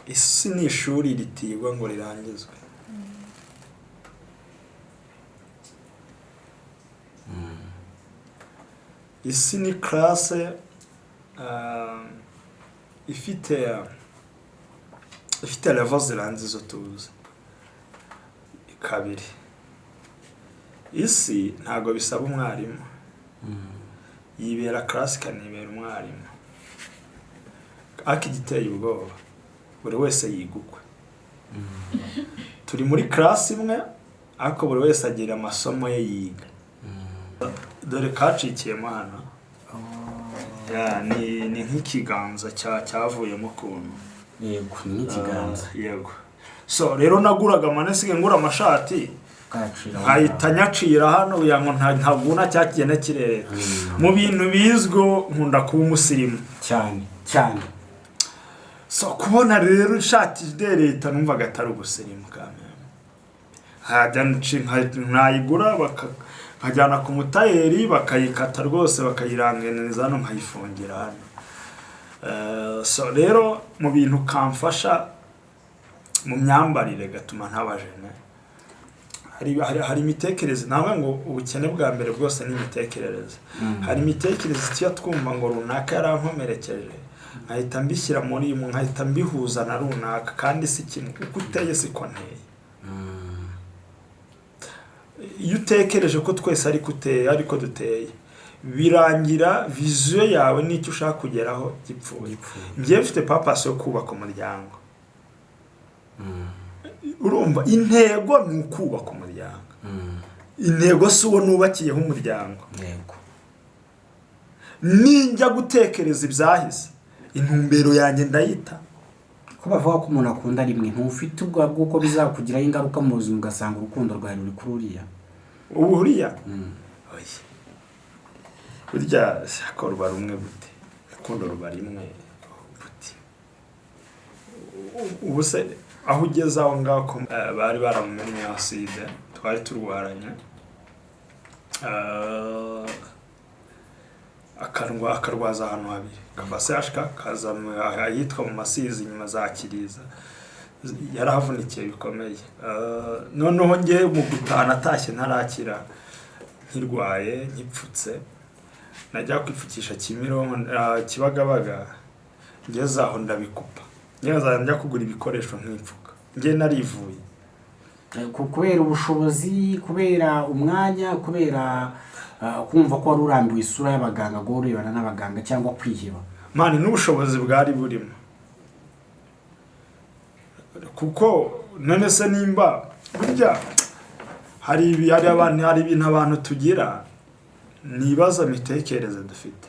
Isi ni ishuri ritigwa ngo rirangizwe. Isi ni classe ifite level zirenze izo tuzi. Kabiri, isi ntabwo bisaba umwarimu, yibera class ikanibera umwarimu. Ariko igiteye ubwoba, buri wese yiga ukwe. Turi muri class imwe, ariko buri wese agira amasomo ye yiga. Dore kacikiyemo hano. Ya, ni nk'ikiganza cyavuyemo ukuntu. Yego, ni nk'ikiganza. Ah, yego. So rero naguraga amanesiga, ngura amashati Kayacira. nkahita nyacira hano kugira ngo ntaguna cya kigenda kirereta. Mu bintu bizwiho, nkunda kuba umusirimu. Cyane cyane. So kubona rero ishati idereta, numvaga atari ubusirimu kameme. Nkajya nkayigura, nkajyana ku mutayeri, bakayikata rwose, bakayiranganiza hano, nkayifungira hano. So rero mu bintu kamfasha mu myambarire gatuma ntabajene, hari imitekerereze. Ntabwo ngo ubukene bwa mbere bwose ni imitekerereze. Hari imitekerereze tujya twumva ngo runaka yarankomerekeje, nkahita mbishyira muri nkahita mbihuza na runaka, kandi si kimwe. Uko uteye siko nteye. Iyo utekereje ko twese ariko uteye, ariko duteye, birangira vision yawe n'icyo ushaka kugeraho gipfuye. Njyewe mfite purpose yo kubaka umuryango. Urumva, intego ni ukubaka umuryango. Intego si uwo nubakiyeho umuryango. Ninjya gutekereza ibyahise, intumbero yanjye ndayita. Ko bavuga ko umuntu akunda rimwe, ntufite ubwoba bw'uko bizakugiraho ingaruka mu buzima, ugasanga urukundo rwawe ruri kuri uriya? Ubu uriya? Oya, burya ko ruba rumwe gute? Urukundo ruba rimwe gute? Ubu se aho ugeze aho ngaho ko bari baramumennye acide, twari turwaranye, akarwaza ahantu habiri, kava CHK kaza ahitwa mu Masizi, inyuma za Kiriza. Yarahavunikiye bikomeye. Noneho njye mu gutaha natashye ntarakira, nkirwaye, nkipfutse. Najya kwipfukisha Kimironko, Kibagabaga, ngeze aho ndabikupa, ngeze njya kugura ibikoresho nkipfuka. Njye narivuye. Kubera ubushobozi, kubera umwanya, kubera kumva ko wari urambiwe isura y'abaganga, guhora urebana n'abaganga, cyangwa kwiheba? Man, n'ubushobozi bwari burimo, kuko none se nimba burya hari abantu, hari ibintu abantu tugira, nibaza mitekerereze dufite.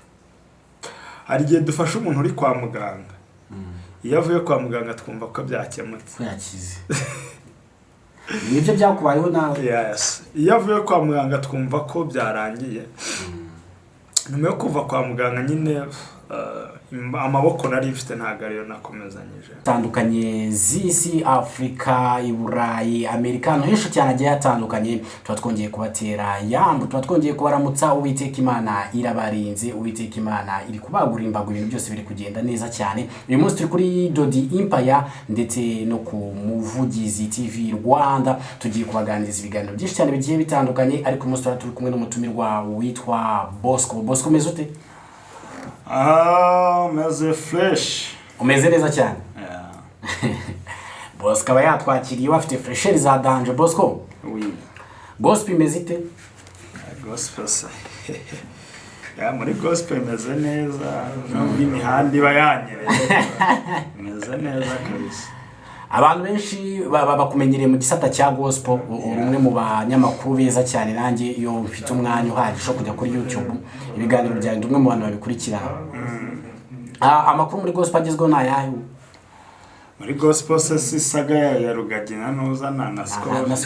Hari igihe dufasha umuntu uri kwa muganga, iyo avuye kwa muganga twumva ko byakemutse. Ko yakize. Nibyo byakubayeho nawe? Yes, iyo avuye kwa muganga twumva ko byarangiye. Nyuma yo kuva kwa muganga nyine, amaboko nari mfite ntabwo ariyo nakomezanyije. Atandukanye z'isi, Afurika, i Burayi, Amerika, ahantu henshi cyane hagiye hatandukanye, tuba twongeye kubatera yambu, tuba twongeye kubaramutsa. Uwiteka Imana irabarinze, Uwiteka Imana iri kubagura imbago, ibintu byose biri kugenda neza cyane. Uyu munsi turi kuri Dodi Impaya ndetse no ku Muvugizi TV Rwanda. Tugiye kubaganiriza ibiganiro byinshi cyane bigiye bitandukanye, ariko uyu munsi tuba turi kumwe n'umutumirwa witwa Bosco. Bosco, umeze ute? Ah, meze fresh. Umeze neza cyane. Yeah. Bosco aba yatwakiriye bafite fraîcheur za danger. Bosco, Oui. gospel imeze ite? Gospel se? Ya, muri gospel imeze neza, nubwo imihanda iba yanyereye. Imeze neza kabisa. Abantu benshi bakumenyereye mu gisata cya gospel. Uri umwe mu banyamakuru beza cyane. Nanjye iyo mfite umwanya uhagije wo kujya kuri YouTube, ibiganiro byawe, ndi umwe mu bantu babikurikirana. Amakuru muri gospel agezweho ni ayahe? Muri gospel se si saga ya Rugagi na Nuza na Scovia?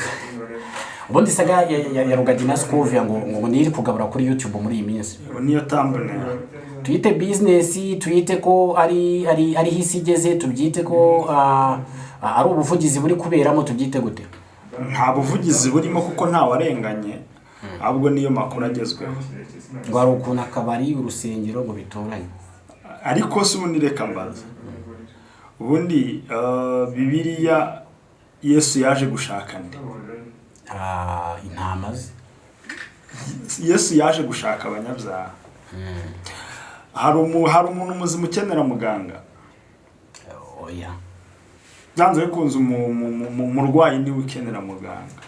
Ubundi saga ya Rugagi na Scovia ngo niyo iri kugabura kuri YouTube muri iyi minsi. Ubu niyo thumbnail. Tuyite business, tuyite ko ari hisi igeze, tubyite ko ari ubuvugizi buri kuberamo, tubyite gute? Nta buvugizi burimo kuko nta warenganye, ahubwo niyo makuru agezweho. Ngo hari ukuntu akabari, urusengero ngo bitoranye. Ariko se ubundi reka mbaza. Ubundi Bibiliya, Yesu yaje gushaka nde? Ah, intama ze. Yesu yaje gushaka abanyabyaha. Hari umuntu muzima ukenera muganga? Oya. Byanze bikunze umurwayi niwe ukenera muganga.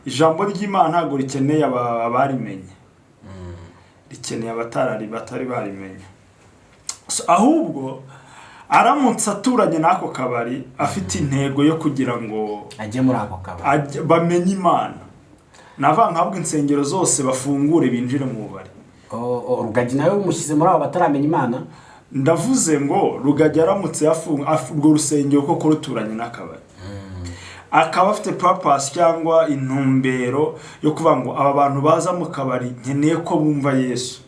Ijambo ry'Imana ntabwo rikeneye abarimenye, rikeneye abatarari batari barimenya. So, ahubwo aramutse aturanye n'ako kabari afite intego yo kugira ngo ajye muri ako kabari, bamenye Imana, navuga nkavuga insengero zose bafungure binjire mu bubari. Oh, Rugagi nawe umushyize muri abo bataramenya Imana? Ndavuze ngo Rugagi aramutse yafunga urwo rusengero koko ruturanye n'akabari, akaba afite purpose cyangwa intumbero yo kuvuga ngo aba bantu baza mu kabari nkeneye ko bumva Yesu,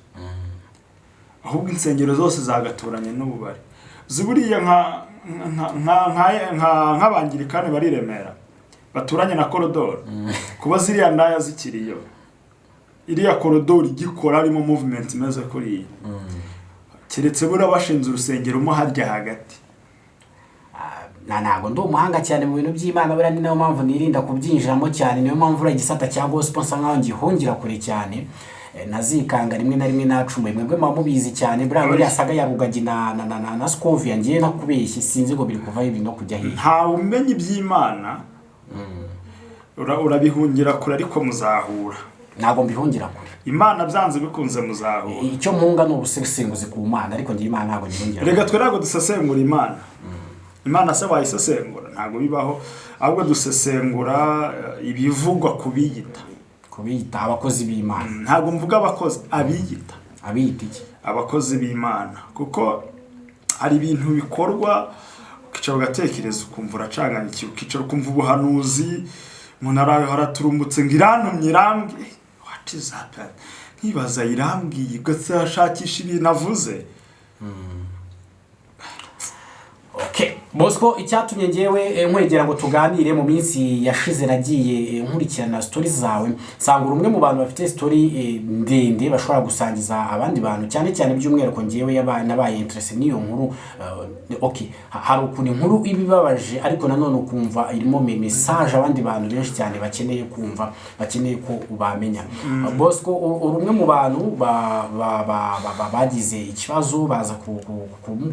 ahubwo insengero zose zagaturanye n'ububari. Ziburiya nk'abangirikani bari i Remera baturanye na korodoro, kuba ziriya ndaya zikiriyo, iriya korodoro igikora harimo movement imeze kuriya, keretse buriya bashinze urusengero mo harya hagati. Ntabwo ndi umuhanga cyane mu bintu by'Imana, buriya ni nayo mpamvu nirinda kubyinjiramo cyane. Niyo mpamvu uriya igisata cya gospel nsa nkaho ngihungira kure cyane. Nazikanga rimwe na rimwe nacumuye. Mwebwe muba mubizi cyane. Buriya muri saga ya Rugagi na Scovia, ngiye nakubeshye, sinzi ngo biri kuvaho ibi no kujya hirya. Ntawe umenya iby'Imana. Urabihungira kure ariko muzahura. Ntabwo mbihungira kure. Imana byanze bikunze muzahura. Icyo mpunga ni ubusesenguzi ku Mana, ariko ngiye Imana ntabwo ngihungira kure. Reka twe ntabwo dusesengura Imana. Imana se wayisesengura? Ntabwo bibaho. Ahubwo dusesengura ibivugwa ku biyita Kubiyita abakozi b'Imana. Ntabwo mvuga abakozi, abiyita. Abiyita iki? Abakozi b'Imana, kuko hari ibintu bikorwa ukicara ugatekereza ukumva uracanganyikiwe, ukicara ukumva ubuhanuzi, umuntu araho araturumbutse ngo irantumye, irambwiye, what is happening? Nkibaza irambwiye, ugashakisha ibintu avuze. Okay. Bosco, icyatumye ngewe nkwegera ngo tuganire, mu minsi yashize nagiye nkurikirana story zawe, nsanga uri umwe mu bantu bafite story ndende bashobora gusangiza abandi bantu, cyane cyane by'umwihariko ngewe nabaye interested n'iyo nkuru. Okay, hari ukuntu inkuru iba ibabaje, ariko nanone ukumva irimo message abandi bantu benshi cyane bakeneye kumva, bakeneye ko bamenya. Bosco, uri umwe mu bantu bagize ikibazo baza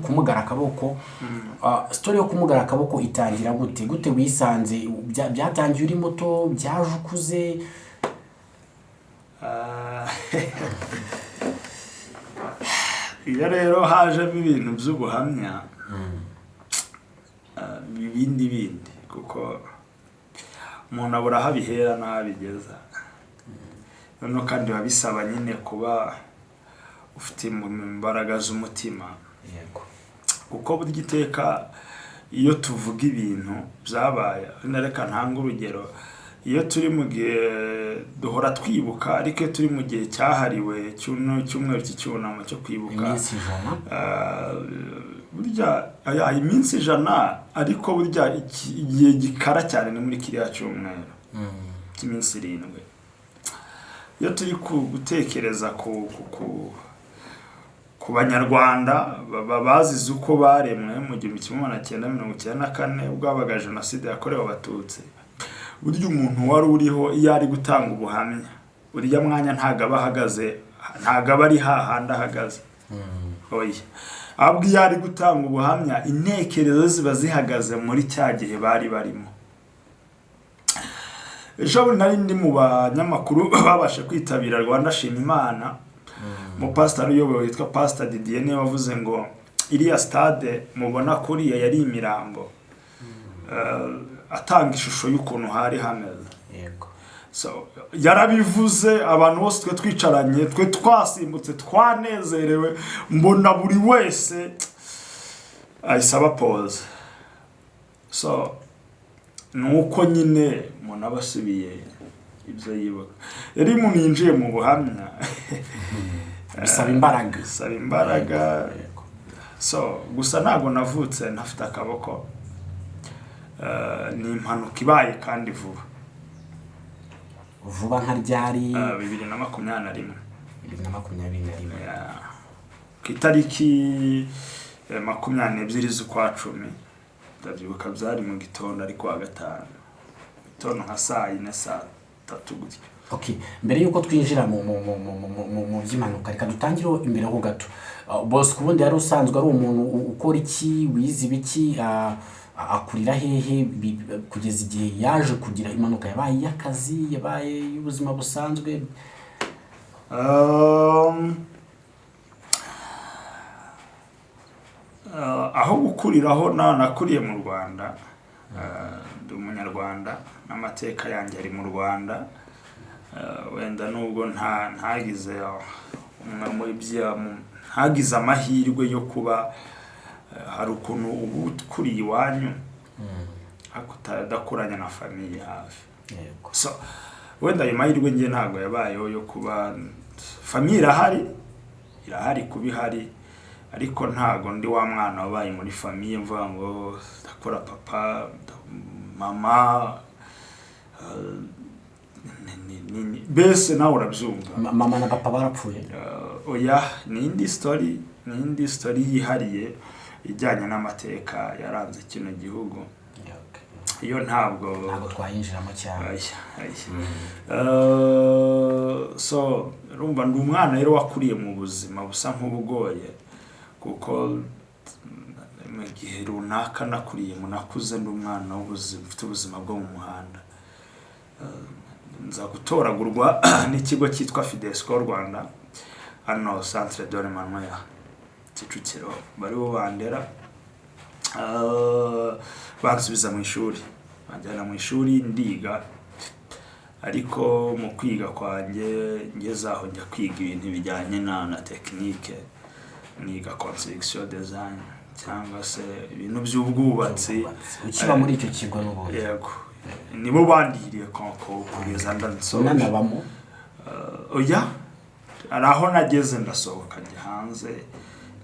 kumugara akaboko. Story yo kumugara akaboko itangira gute? Gute wisanze byatangiye uri muto, byaje ukuze? Iyo rero hajemo ibintu by'ubuhamya, ibindi bindi, kuko umuntu abura aho abihera n'aho abigeza. Noneho kandi biba bisaba nyine kuba ufite mu imbaraga z'umutima, kuko burya iteka iyo tuvuga ibintu byabaye, wenda reka ntange urugero, iyo turi mu gihe duhora twibuka, ariko iyo turi mu gihe cyahariwe cyumweru cy'icyunamo cyo kwibuka, Iminsi 100. Burya aya iminsi 100, ariko burya igihe gikara cyane ni muri kiriya cyumweru cy'iminsi 7. Iyo turi gutekereza ku Banyarwanda bazize uko baremwe mu 1994, ubwo habaga jenoside yakorewe Abatutsi, burya umuntu wari uriho iyo ari gutanga ubuhamya, uriya mwanya ntabwo aba ahagaze, ntabwo aba ari hahandi ahagaze, oya. Ahubwo iyo ari gutanga ubuhamya, intekerezo ziba zihagaze muri cya gihe bari barimo. Ejo bundi nari ndi mu banyamakuru babashe kwitabira Rwanda Shima Imana. Umupasiteri uyobowe witwa Pasita Didier niwe wavuze ngo iriya stade mubona kuriya yari imirambo, atanga ishusho y'ukuntu hari hameze. So, yarabivuze, abantu bose twe twicaranye, twe twasimbutse twanezerewe, mbona buri wese ahise aba pause. So ni uko nyine umuntu aba asubiye ibyo yibuka. Rero iyo umuntu yinjiye mu buhamya Bisaba imbaraga. Bisaba imbaraga. So gusa ntabwo navutse ntafite akaboko. Ni impanuka ibaye kandi vuba. Vuba nka ryari? 2021. 2021. Yeah. Ku itariki 22 z'ukwa 10, ndabyibuka byari mu gitondo, ariko wa gatanu gitondo nka saa 4, saa 3 gutyo. Okay, mbere yuko twinjira mu by'impanuka, reka dutangire imbere ho gato. Bosco ubundi yari usanzwe ari umuntu ukora iki, wize ibiki, akurira hehe, kugeza igihe yaje kugira impanuka yabaye iy'akazi, yabaye iy'ubuzima busanzwe? Aho gukuriraho nakuriye mu Rwanda. Ndi umunyarwanda n'amateka yanjye ari mu Rwanda. Wenda nubwo ntagize ntagize amahirwe yo kuba, hari ukuntu uba ukuriye iwanyu ariko udakuranye na famille hafi. So wenda ayo mahirwe njye ntabwo yabayeho yo kuba famille irahari, kuba ihari, ariko ntabwo ndi wa mwana wabaye muri famille mvuga ngo ndakora papa, mama, mbese nawe urabyumva. Mama na papa barapfuye? Oya, ni indi story, ni indi story yihariye ijyanye n'amateka yaranze kino gihugu. Iyo ntabwo Ntabwo twayinjiramo cyane. Aya, aya. So urumva ndi umwana rero wakuriye mu buzima busa nk'ubugoye, kuko mu gihe runaka nakuriye mu nakuze ndi umwana w'ubuzima, ufite ubuzima bwo mu muhanda. Nza gutoragurwa n'ikigo cyitwa Fidesco Rwanda, hano Centre Don Emmanuel Kicukiro, bari bo bandera. Bansubiza mu ishuri, banjyana mu ishuri ndiga, ariko mu kwiga kwanjye ngeze aho njya kwiga ibintu bijyanye na tekinike, niga construction design cyangwa se ibintu by'ubwubatsi. Ukiba muri icyo kigo n'ubundi? Yego, nibo bandihiriye koko kugeza ndasoje. Unanabamo? Oya, hari aho nageze ndasohoka njya hanze,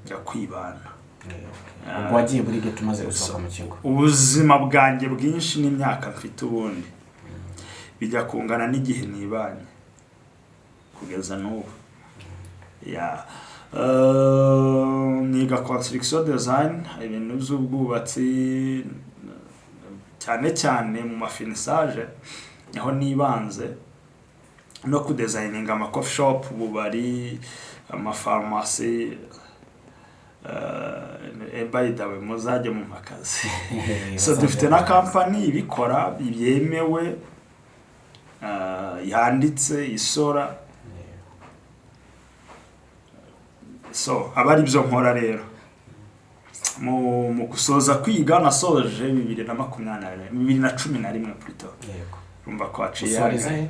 njya kwibana. Ubwo wagiye muri ghetto umaze gusohoka mu kigo? Ubuzima bwanjye bwinshi n'imyaka mfite ubundi bijya kungana n'igihe nibanye kugeza n'ubu. Ya, niga construction design, ibintu by'ubwubatsi, cyane cyane mu ma finissage aho nibanze, no kudesigninga ama coffee shop, ububari, amafarumasi. By the way, muzajye mu makazi. So dufite na company ibikora byemewe, yanditse, isora. So aba ari byo nkora rero. Mu gusoza kwiga nasoje 2021, 2011 plutôt. Urumva ko haciye Usoreza he?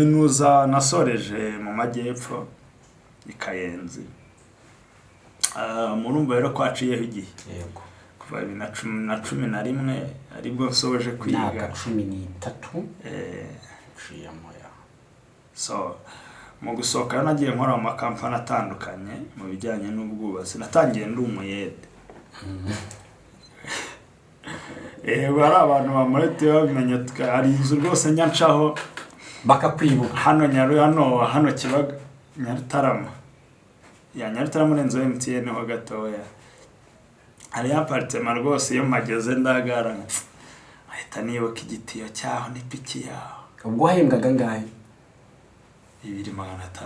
Nuza nasoreje mu majyepfo i Kayenzi. Murumva rero ko haciyeho igihe kuva 2011 aribwo nsoje kwiga. Imyaka 13 uciyemo ya. So mu gusohoka rero nagiye nkora mu makampani atandukanye mu bijyanye n'ubwubatsi. Natangiye ndi umuyede. Yego, hari abantu bamurete babimenye, hari inzu rwose njya ncaho Bakakwibuka. Hano Nyaru, hano Kibaga, Nyarutarama, ya Nyarutarama, urenze MTN ho gatoya, hari apartment rwose iyo mpageze ndagara ahita nibuka igitiyo cyaho n'ipiki yaho. Ubwo wahembwaga angahe? 2500.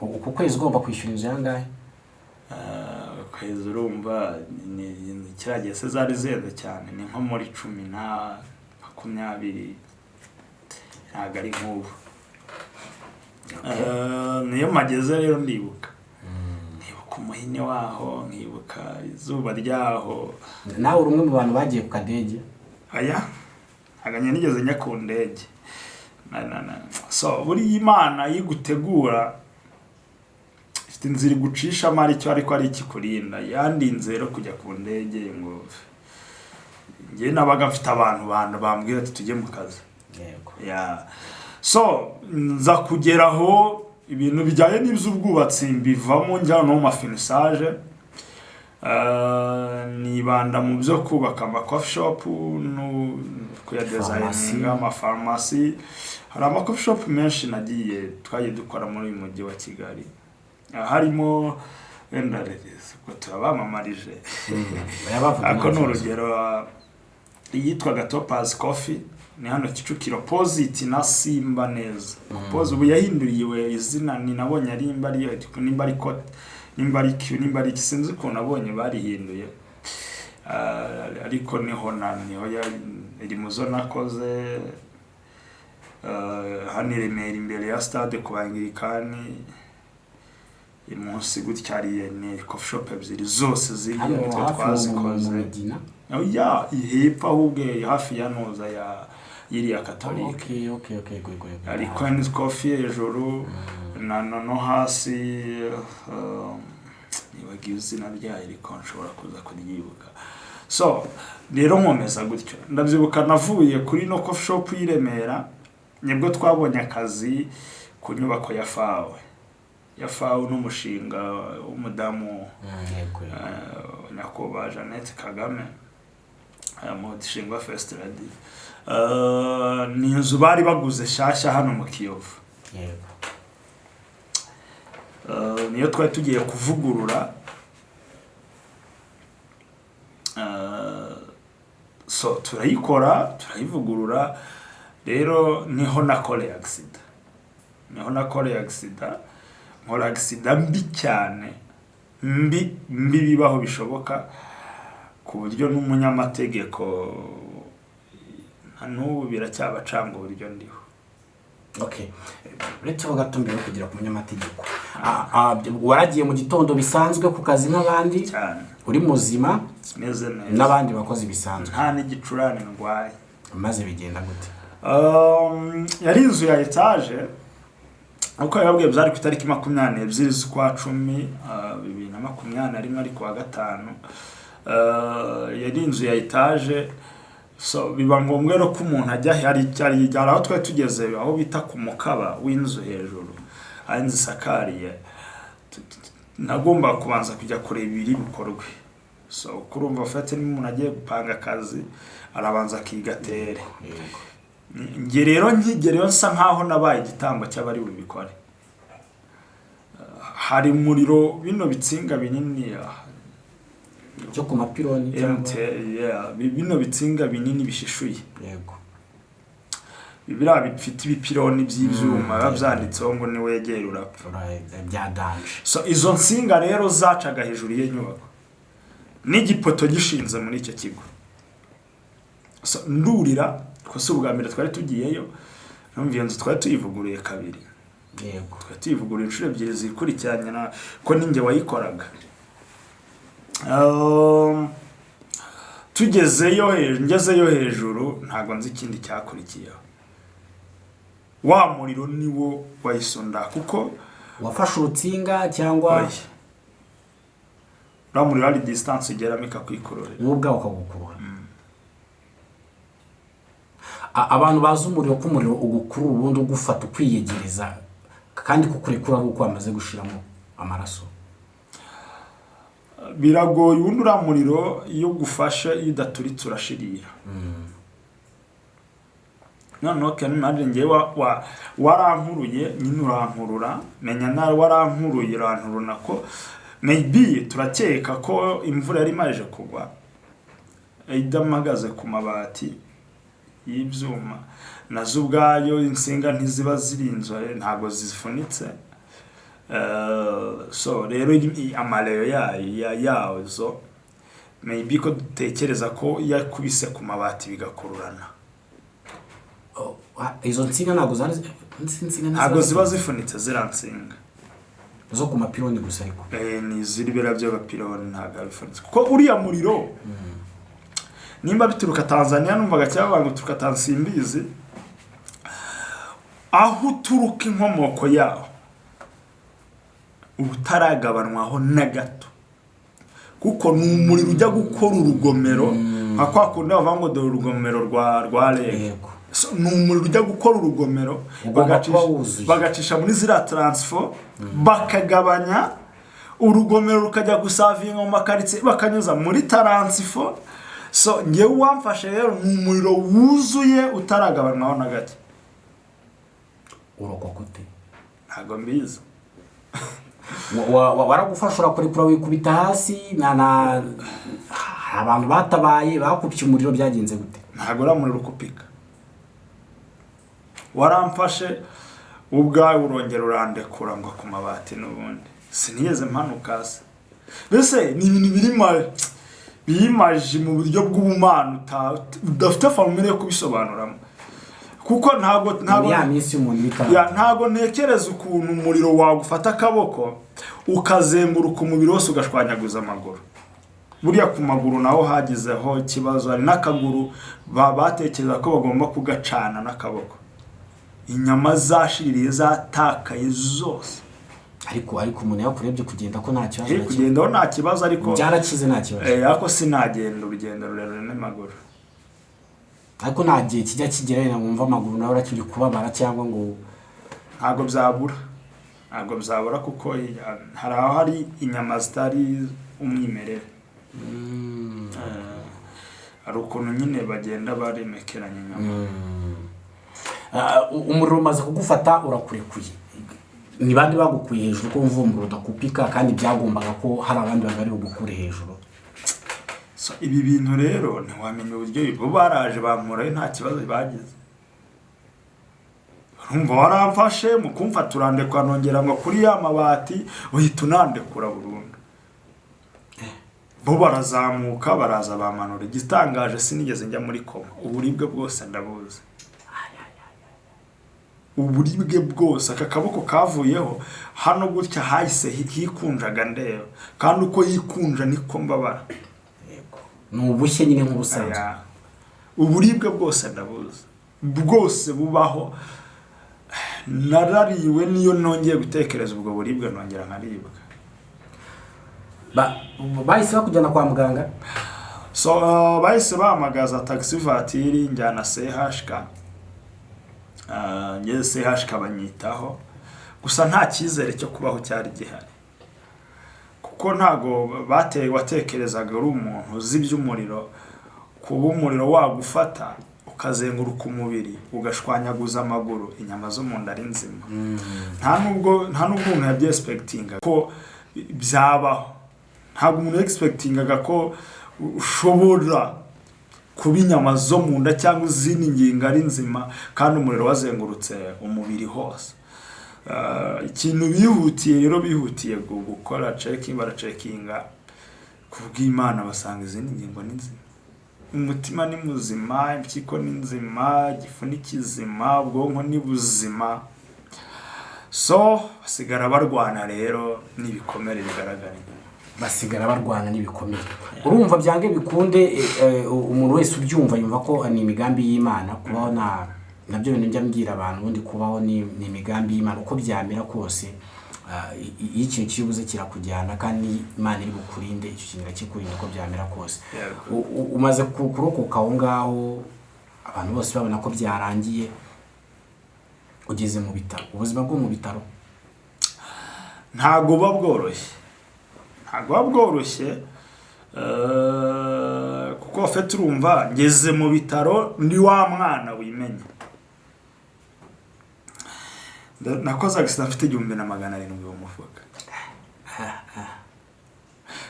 Uku kwezi ugomba kwishyura inzu yangahe? Ukwezi urumva ni kiriya gihe se zari zihenze cyane, ni nko muri 10 na 20, ntabwo ari nk'ubu. Niyo mpageze rero ndibuka, nkibuka umuhini waho, nkibuka izuba ryaho. Nawe uri umwe mu bantu bagiye ku kadege? Aya, ntabwo njye nigeze njya ku ndege. Na. So buriya Imana iyo igutegura ifite inzira igucishamo, aricyo ariko ari ikikurinda. Yandinze rero kujya ku ndege, ngo njye nabaga mfite abantu bambwira ati tujye mu kazi. Ya, so nza kugeraho ibintu bijyanye n'iby'ubwubatsi mbivamo, njya no mu ma finissage. Nibanda mu byo kubaka ama coffee shop no kuyadesigninga, amafarumasi. Hari ama coffee shop menshi nagiye, twagiye dukora muri uyu mujyi wa Kigali. Harimo wenda ubwo turabamamarije, Bayabavuga, ako nta ni kibazo. urugero, iyitwaga Topaz Coffee ni hano Kicukiro, opposite na Simba neza. Opposite, ubu yahinduriwe izina, ni nabonye ari nimba ari nimba ari kot, nimba ari Q, nimba ari iki, sinzi ukuntu nabonye barihinduye. Ariko niho na niho iri mu zo nakoze. Hano i Remera imbere ya stade ku Bangirikani munsi gutya hari ni coffee shop ebyiri zose ziriya Hano nitwe hafi mu twazikoze. Medina? Ya, hepfo ahubwo hafi ya noza ya yiriya Katolike. Okay, go. Hari Queen's Coffee hejuru na no hasi, nibagiwe izina ryayo ariko nshobora kuza kuryibuka. So rero nkomeza gutyo, ndabyibuka navuye kuri no coffee shop y'i Remera, nibwo twabonye akazi ku nyubako ya FAWE, ya FAWE n'umushinga w'umudamu Yego, yego. Nyakubahwa Jeannette Kagame, mu mushinga wa First Lady. Ni inzu bari baguze shyashya hano mu Kiyovu. Niyo twari tugiye kuvugurura. So turayikora, turayivugurura. Rero niho nakoreye accident, niho nakoreye accident, nkora accident mbi cyane, mbi mbi bibaho bishoboka, ku buryo n'umunyamategeko na n'ubu biracyabacanga uburyo ndiho. Okay, uretse ho gato mbere yo kugera ku munyamategeko, waragiye mu gitondo bisanzwe ku kazi nk'abandi? Cyane. Uri muzima? Meze neza. N'abandi bakozi bisanzwe? Nta n'igicurane ndwaye. Maze bigenda gute? Yari inzu ya etaje uko yababwiye, byari ku itariki 22 z'ukwa 10, 2021, ariko wa gatanu. Yari inzu ya etaje, so biba ngombwa rero ko umuntu ajya hari aho twari tugeze aho bita ku mukaba w'inzu hejuru, aho inzu isakariye. Nagomba kubanza kujya kureba ibiri bukorwe. So kurumva ufite niba umuntu agiye gupanga akazi arabanza akiga terrain. Njye rero nkigereyo nsa nkaho nabaye igitambo cy'abari bubikore. Hari umuriro, bino bitsinga binini, cyo ku mapironi cyangwa MT, yeah, bino bitsinga binini bishishuye, biriya bifite ibipironi by'ibyuma biba byanditseho ngo niwegera urapfa. Bya danger. So izo nsinga rero zacaga hejuru y'inyubako n'igipoto gishinze muri icyo kigo. So ndurira ko si ubwa mbere twari tugiyeyo, numva iyo nzu twari tuyivuguruye kabiri. Twari tuyivuguruye inshuro ebyiri zikurikiranye na ko ninjye wayikoraga. Tugezeyo hejuru, ngezeyo hejuru, ntabwo nzi ikindi cyakurikiyeho. Wa muriro niwo wayisonda kuko Wafashe urutsinga cyangwa? Oya. Uriya muriro hari distance ugeramo ikakwikururira. Wowe ubwawe ukagukurura. Abantu bazi umuriro, ko umuriro ugukurura ubundi ugufata ukwiyegereza kandi kukurekura ari uko wamaze gushiramo amaraso. Biragoye. Ubundi uriya muriro iyo ugufashe, iyo udaturitse urashirira. Noneho can you imagine, njyewe warankuruye nyine, urankurura, menya nawe warankuruye, urankurura ko maybe turakeka ko imvura yari imaze kugwa, idamagaze ku mabati y'ibyuma, nazo ubwayo insinga ntiziba zirinzwe, ntabwo zifunitse. So rero amareyo yayo yazo maybe ko dutekereza ko yakubise ku mabati bigakururana. Oh, izo nsinga ntabwo zari insinga? Ntabwo ziba zifunitse ziriya nsinga. Zo ku mapironi gusa ariko? Ni ziri biriya by'abapironi, ntabwo biba bifunitse, kuko uriya muriro nimba bituruka Tanzania, numvaga cyangwa ngo uturuka Tanzania, simbizi aho uturuka, inkomoko yawo uba utaragabanwaho na gato, kuko ni umuriro ujya gukora urugomero nka kwa kundi bavuga ngo dore urugomero rwa REG. So, ni umuriro ujya gukora urugomero. Ugomba kuba wuzuye. Bagacisha muri ziriya transfo, bakagabanya urugomero, rukajya gusavinga mu makaritsiye, bakanyuza muri transfo. So ngewe uwamfashe rero ni umuriro wuzuye utaragabanwaho na gake. Urokoka ute? Ntabwo mbizi. Waragufasha urakurekura wikubita hasi na hari abantu batabaye, bakupye umuriro, byagenze gute? Ntabwo uriya muriro ukupika, waramfashe ubwawe urongera urandekura ngo ku mabati. N'ubundi sinigeze mpanuka se. Mbese ni ibintu biri maji mu buryo bw'ubumana udafite formule yo kubisobanuramo, kuko ntabwo Muri ya minsi y'umuntu Ya, bita ntabwo ntekereza ukuntu umuriro wagufata akaboko ukazenguruka umubiri wose, ugashwanyaguza amaguru. Buriya ku maguru naho hagizeho ikibazo, hari n'akaguru batekereza ko bagomba kugacana n'akaboko, inyama zashiririye, zatakaye zose. Ariko umuntu yakurebye kugenda ko nta kibazo Eh, na kimwe? Kugendaho nta kibazo, ariko Byarakize, nta kibazo? Ariko sinagenda urugendo rurerure n'amaguru. Ariko nta gihe kijya kigera wenda wumva amaguru nawe urakiri kubabara cyangwa ngo? Ntabwo byabura, ntabwo byabura, kuko hari aho hari inyama zitari umwimerere. Hari ukuntu nyine bagenda baremekeranya inyama. Ah, umuriro umaze kugufata urakurekuye, ni bande bagukuye hejuru, ko wumva uwo muriro udakupika kandi byagombaga ko hari abandi bantu bari bugukure hejuru? So, ibi bintu rero ntiwamenya uburyo bo baraje bankurayo, nta kibazo bagize. Urumva waramfashe, mu kumfata urandekura, nongera ngo kuri ya mabati, uhita unandekura burundu. Bo barazamuka, baraza bamanura. Igitangaje, sinigeze njya muri koma. Uburibwe bwose ndabuzi, uburibwe bwose. Aka kaboko kavuyeho hano gutya hahise hikunjaga ndeba, kandi uko yikunja niko mbabara. Ni ubushye nyine nk'ubusanzwe. Aya, uburibwe bwose ndabuzi, bwose bubaho. Narariwe, niyo nongeye gutekereza ubwo buribwe nongera nkaribwa. Bahise bakujyana kwa muganga? So bahise bahamagaza taxi voiture, njyana CHK. Ngeze CHK banyitaho, gusa nta cyizere cyo kubaho cyari gihari, kuko ntago bateye watekerezaga uri umuntu uzi iby'umuriro, kuba umuriro wagufata ukazenguruka umubiri, ugashwanyaguza amaguru, inyama zo mu nda ari nzima. Nta nubwo umuntu yabyexpectinga ko byabaho. Ntabwo umuntu yexpectingaga ko ushobora kuba inyama zo mu nda cyangwa izindi ngingo ari nzima kandi umuriro wazengurutse umubiri hose. Ikintu bihutiye rero, bihutiye gukora checking, baracheckinga, ku bw'Imana basanga izindi ngingo ni nzima, umutima ni muzima, impyiko ni nzima, igifu ni kizima, ubwonko ni buzima. So basigara barwana rero n'ibikomere bigaragara inyuma. Basigara barwana n'ibikomere. Urumva byange bikunde, umuntu wese ubyumva yumva ko ni imigambi y'Imana kubaho. Na nabyo bintu njya mbwira abantu, ubundi kubaho ni imigambi y'Imana. Uko byamera kose, iyo ikintu kibuze kirakujyana, kandi Imana iri bukurinde, icyo kintu irakikurinda uko byamera kose. Yego. Umaze kurokoka aho ngaho, abantu bose babona ko byarangiye, ugeze mu bitaro. Ubuzima bwo mu bitaro? Ntabwo buba bworoshye, ntabwo buba bworoshye, kuko fete urumva ngeze mu bitaro ndi wa mwana wimenya. Nakoze accident mfite 1700 mu mufuka,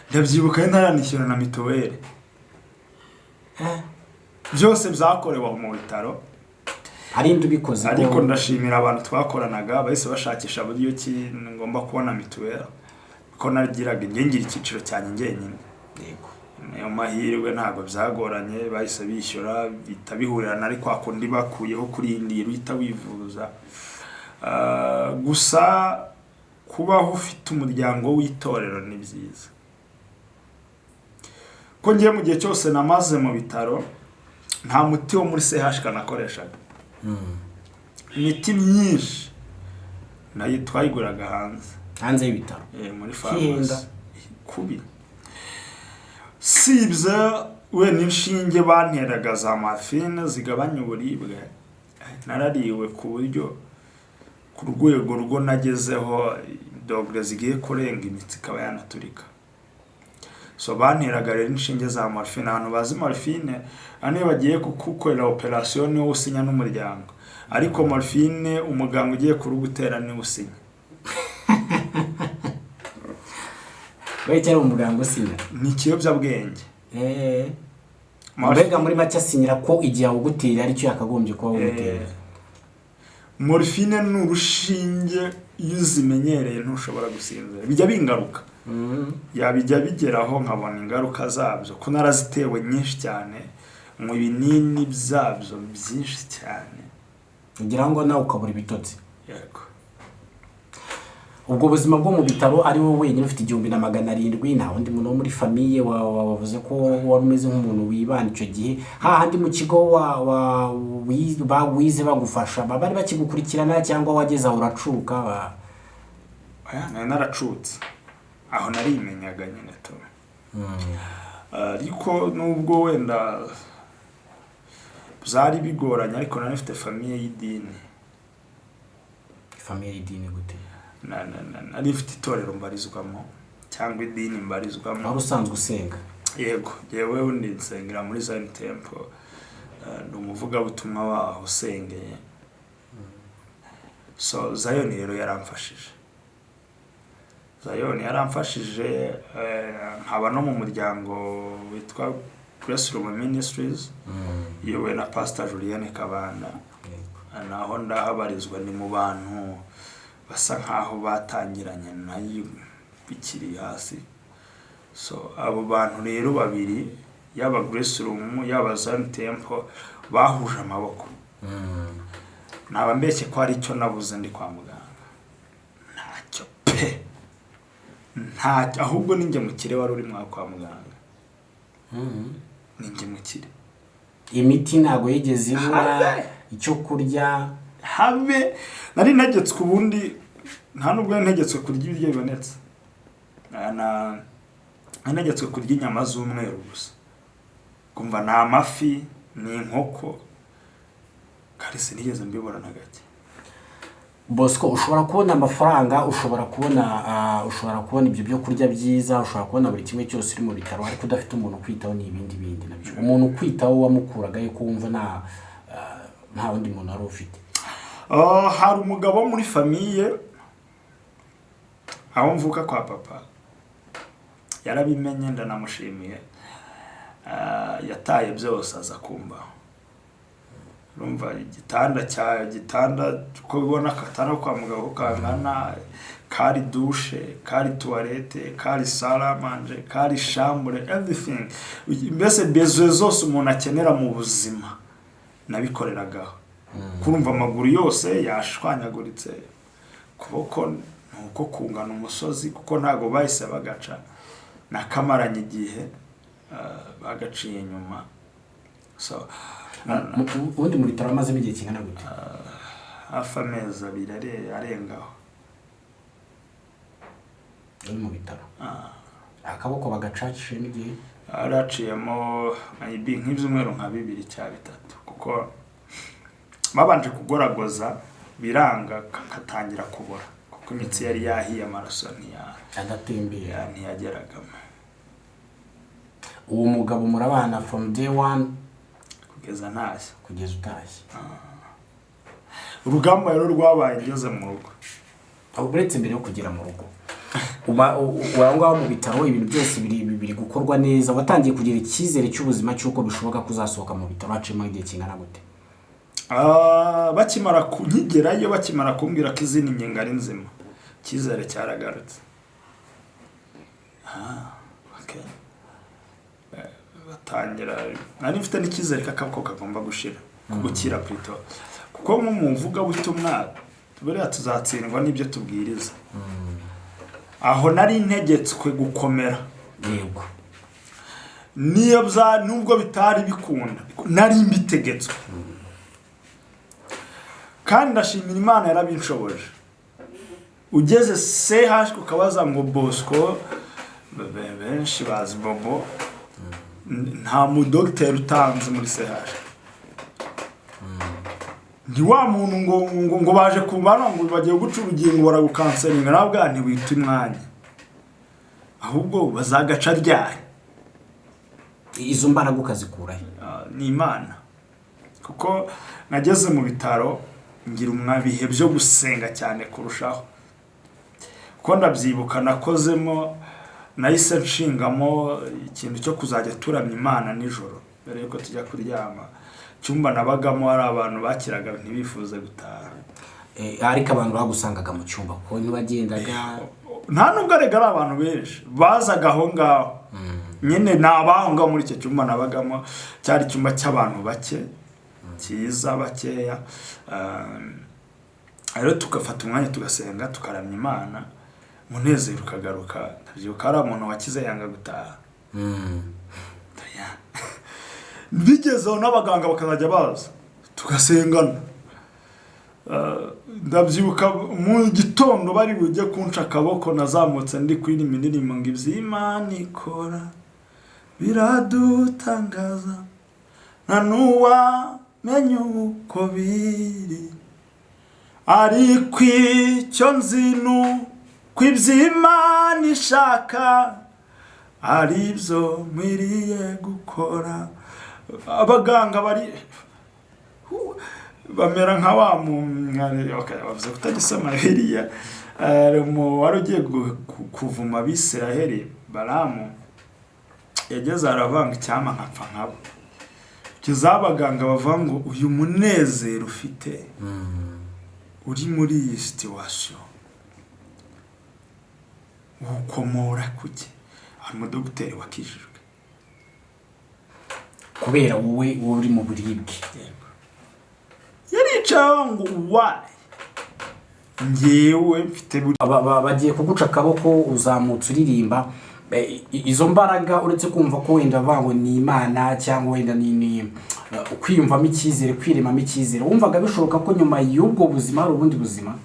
ndabyibuka, ntaranishyura na mituweli. Byose byakorewe aho mu bitaro. Ari indi ubikoze? Ariko ndashimira abantu twakoranaga, bahise bashakisha buryo ki ngomba kubona mituweli, ko nagiraga ngira icyiciro cyanjye njyenyine. Niyo mahirwe, ntabwo byagoranye, bahise bishyura, bihita bihurirana ariko kwa kundi bakuyeho kurindira uhita wivuza. Gusa kubaho ufite umuryango w'itorero ni byiza, ko ngiye mu gihe cyose namaze mu bitaro nta muti wo muri CHK nakoreshaga. Imiti myinshi nayo twayiguraga hanze. Hanze y'ibitaro? Muri Hihenda. farumasi kubi, sibye we n'inshinge banteraga za morphine zigabanya uburibwe. Narariwe ku buryo ku rwego rwo nagezeho dogere zigiye kurenga, imitsi ikaba yanaturika. So banteraga rero inshinge za morphine. Abantu bazi morphine, hano iyo bagiye kugukorera operation niwo usinya n'umuryango, ariko morphine umuganga ugiye kurugutera niwe usinya. Bahita ari umuganga usinya? Ni ikiyobyabwenge. Mbega muri make asinyira ko igihe awugutera aricyo yakagombye kuba awugutera. Morphine ni urushinge, iyo uzimenyereye ntushobora gusinzira, bijya bingaruka. Yabijya bigeraho nkabona ingaruka zabyo, ko narazitewe nyinshi cyane, mu binini byabyo byinshi cyane. Ugira ngo nawe ukabura ibitotsi. Yego. Ubwo buzima bwo mu bitaro ari wowe wenyine ufite 1700, nta wundi muntu wo muri famille wavuze ko wari umeze nk'umuntu wibana icyo gihe, hahandi mu kigo wize bagufasha, bari bakigukurikirana cyangwa wageze aho uracuka Oya, nari naracutse, aho narimenyaga nyine tu. Ariko nubwo wenda byari bigoranye, ariko nari mfite famille y'idini. Famille y'idini gute? Nari mfite itorero mbarizwamo cyangwa idini mbarizwamo. Wari usanzwe usenga? Yego, yewe undi nsengera muri Zion Temple. Ndi umuvugabutumwa waho usengeye. So Zion rero yaramfashije, Zion yaramfashije, nkaba no mu muryango witwa Grace Room Ministries iyobowe na Pastor Julienne Kabanda. Naho ndahabarizwa, ni mu bantu basa nkaho batangiranye nayo bikiri hasi. So abo bantu rero babiri, yaba Grace Room, yaba Zion Temple, bahuje amaboko. Naba mbeshye ko hari icyo nabuze ndi kwa muganga? Ntacyo pe, ntacyo. Ahubwo ninjye mukire wari uri mwa kwa muganga, ninjye mukire. Imiti ntabwo yigeze ibura? Habe. Icyo kurya? Habe. Nari ntegetswe, ubundi nta nubwo nari ntegetswe kurya ibiryo bibonetse. Nari ntegetswe kurya inyama z'umweru gusa, kumva ni amafi, ni inkoko, kandi sinigeze mbibona na gake. Bosco, ushobora kubona amafaranga, ushobora kubona ibyo byo kurya byiza, ushobora kubona buri kimwe cyose uri mu bitaro, ariko udafite umuntu ukwitaho ni ibindi bindi nabyo. Umuntu ukwitaho wamukuragayo ko wumva nta wundi muntu wari ufite? Hari umugabo wo muri famille aho mvuka kwa papa, yarabimenye, ndanamushimiye. Yataye byose aza kumbaho. Urumva igitanda cya igitanda, uko ubona akatanda ko kwa mugabo ko kangana, kari douche, kari toilette, kari salle à manger, kari chambre, everything, mbese besoins zose umuntu akenera mu buzima nabikoreragaho. Kurumva amaguru yose yashwanyaguritse, ukuboko ni uko kungana umusozi, kuko ntabwo bahise bagaca, nakamaranye igihe, bagaciye nyuma. So Ubundi mu bitaro amazemo igihe kingana gute? Hafi amezi 2 arengaho. Uri mu bitaro, akaboko bagacacishemo igihe? Haraciyemo maybe nk'ibyumweru nka bibiri cya bitatu, kuko babanje kugoragoza biranga, kagatangira kubora kuko imitsi yari yahiye, amaraso adatembera. Ntiyageragamo. Uwo mugabo murabana from day one? Kugeza ntashye. Kugeza utashye. Urugamba rero rwabaye ngeze mu rugo. Uretse mbere yo kugera mu rugo, uba aho ngaho mu bitaro, ibintu byose biri gukorwa neza, watangiye kugira icyizere cy'ubuzima, cy'uko bishoboka ko uzasohoka mu bitaro, haciyemo igihe kingana gute? Bakimara nkigerayo, bakimara kumbwira ko izindi ngingo ari nzima, icyizere cyaragarutse. Okay. Batangira, nari mfite n'icyizere ko akaboko kagomba gushira, gukira plutôt, kuko nk'umuvugabutumwa buriya tuzatsindwa n'ibyo tubwiriza. Aho nari ntegetswe gukomera. Niyo bya nubwo bitari bikunda, nari mbitegetswe, kandi ndashimira Imana yarabinshoboje. Ugeze CH ukabaza ngo Bosco, benshi bazi Bobo, nta mudogiteri utanze muri CH. Ni wa muntu ngo baje kubana, ngo bagiye guca urugingo, baragukanselinga, nawe bwa ntiwita umwanya, ahubwo bazagaca ryari? Izo mbaraga ukazikurahe? Ni Imana, kuko nageze mu bitaro ngira bihe byo gusenga cyane kurushaho, kuko ndabyibuka nakozemo Nahise nshingamo ikintu cyo kuzajya turamya Imana nijoro mbere yuko tujya kuryama. Icyumba nabagamo hari abantu bakiraga ntibifuze gutaha. Ariko abantu bagusangaga mu cyumba kuko ntibagendaga? Nta nubwo arega ari abantu benshi bazaga aho ngaho nyine, ni abaho ngaho muri icyo cyumba nabagamo. Cyari icyumba cy'abantu bake cyiza, bakeya. Rero tugafata umwanya tugasenga, tukaramya Imana, umunezero ukagaruka. Ndabyibuka hari umuntu wakize yanga gutaha. Bigezeho n'abaganga bakazajya baza tugasengana. Ndabyibuka mu gitondo bari bujye kunca akaboko, nazamutse ndi kuririmba indirimbo ngo iby'Imana ikora biradutangaza, nta n'uwamenya uko biri, ariko icyo nzi ni uko iby'Imana ishaka ari byo nkwiriye gukora. Abaganga bari bamera nka wa okay, bavuze kutagisoma Bibiliya. Wari ugiye kuvuma Abisiraheli, Balamu, yageze aravanga icyama nkapfa nkabo. Kugeza abaganga bavuga ngo uyu munezero ufite uri muri iyi situation ukomora kuki? Hari umudogiteri wakijijwe. Kubera wowe uri mu buribwe. Yaricaye ngo why njyewe mfite buri Bagiye kuguca akaboko, uzamutse uririmba. Izo mbaraga, uretse kumva ko wenda bavuga ngo ni Imana cyangwa wenda ni kwiyumvamo icyizere, kwiremamo icyizere, wumvaga bishoboka ko nyuma y'ubwo buzima hari ubundi buzima?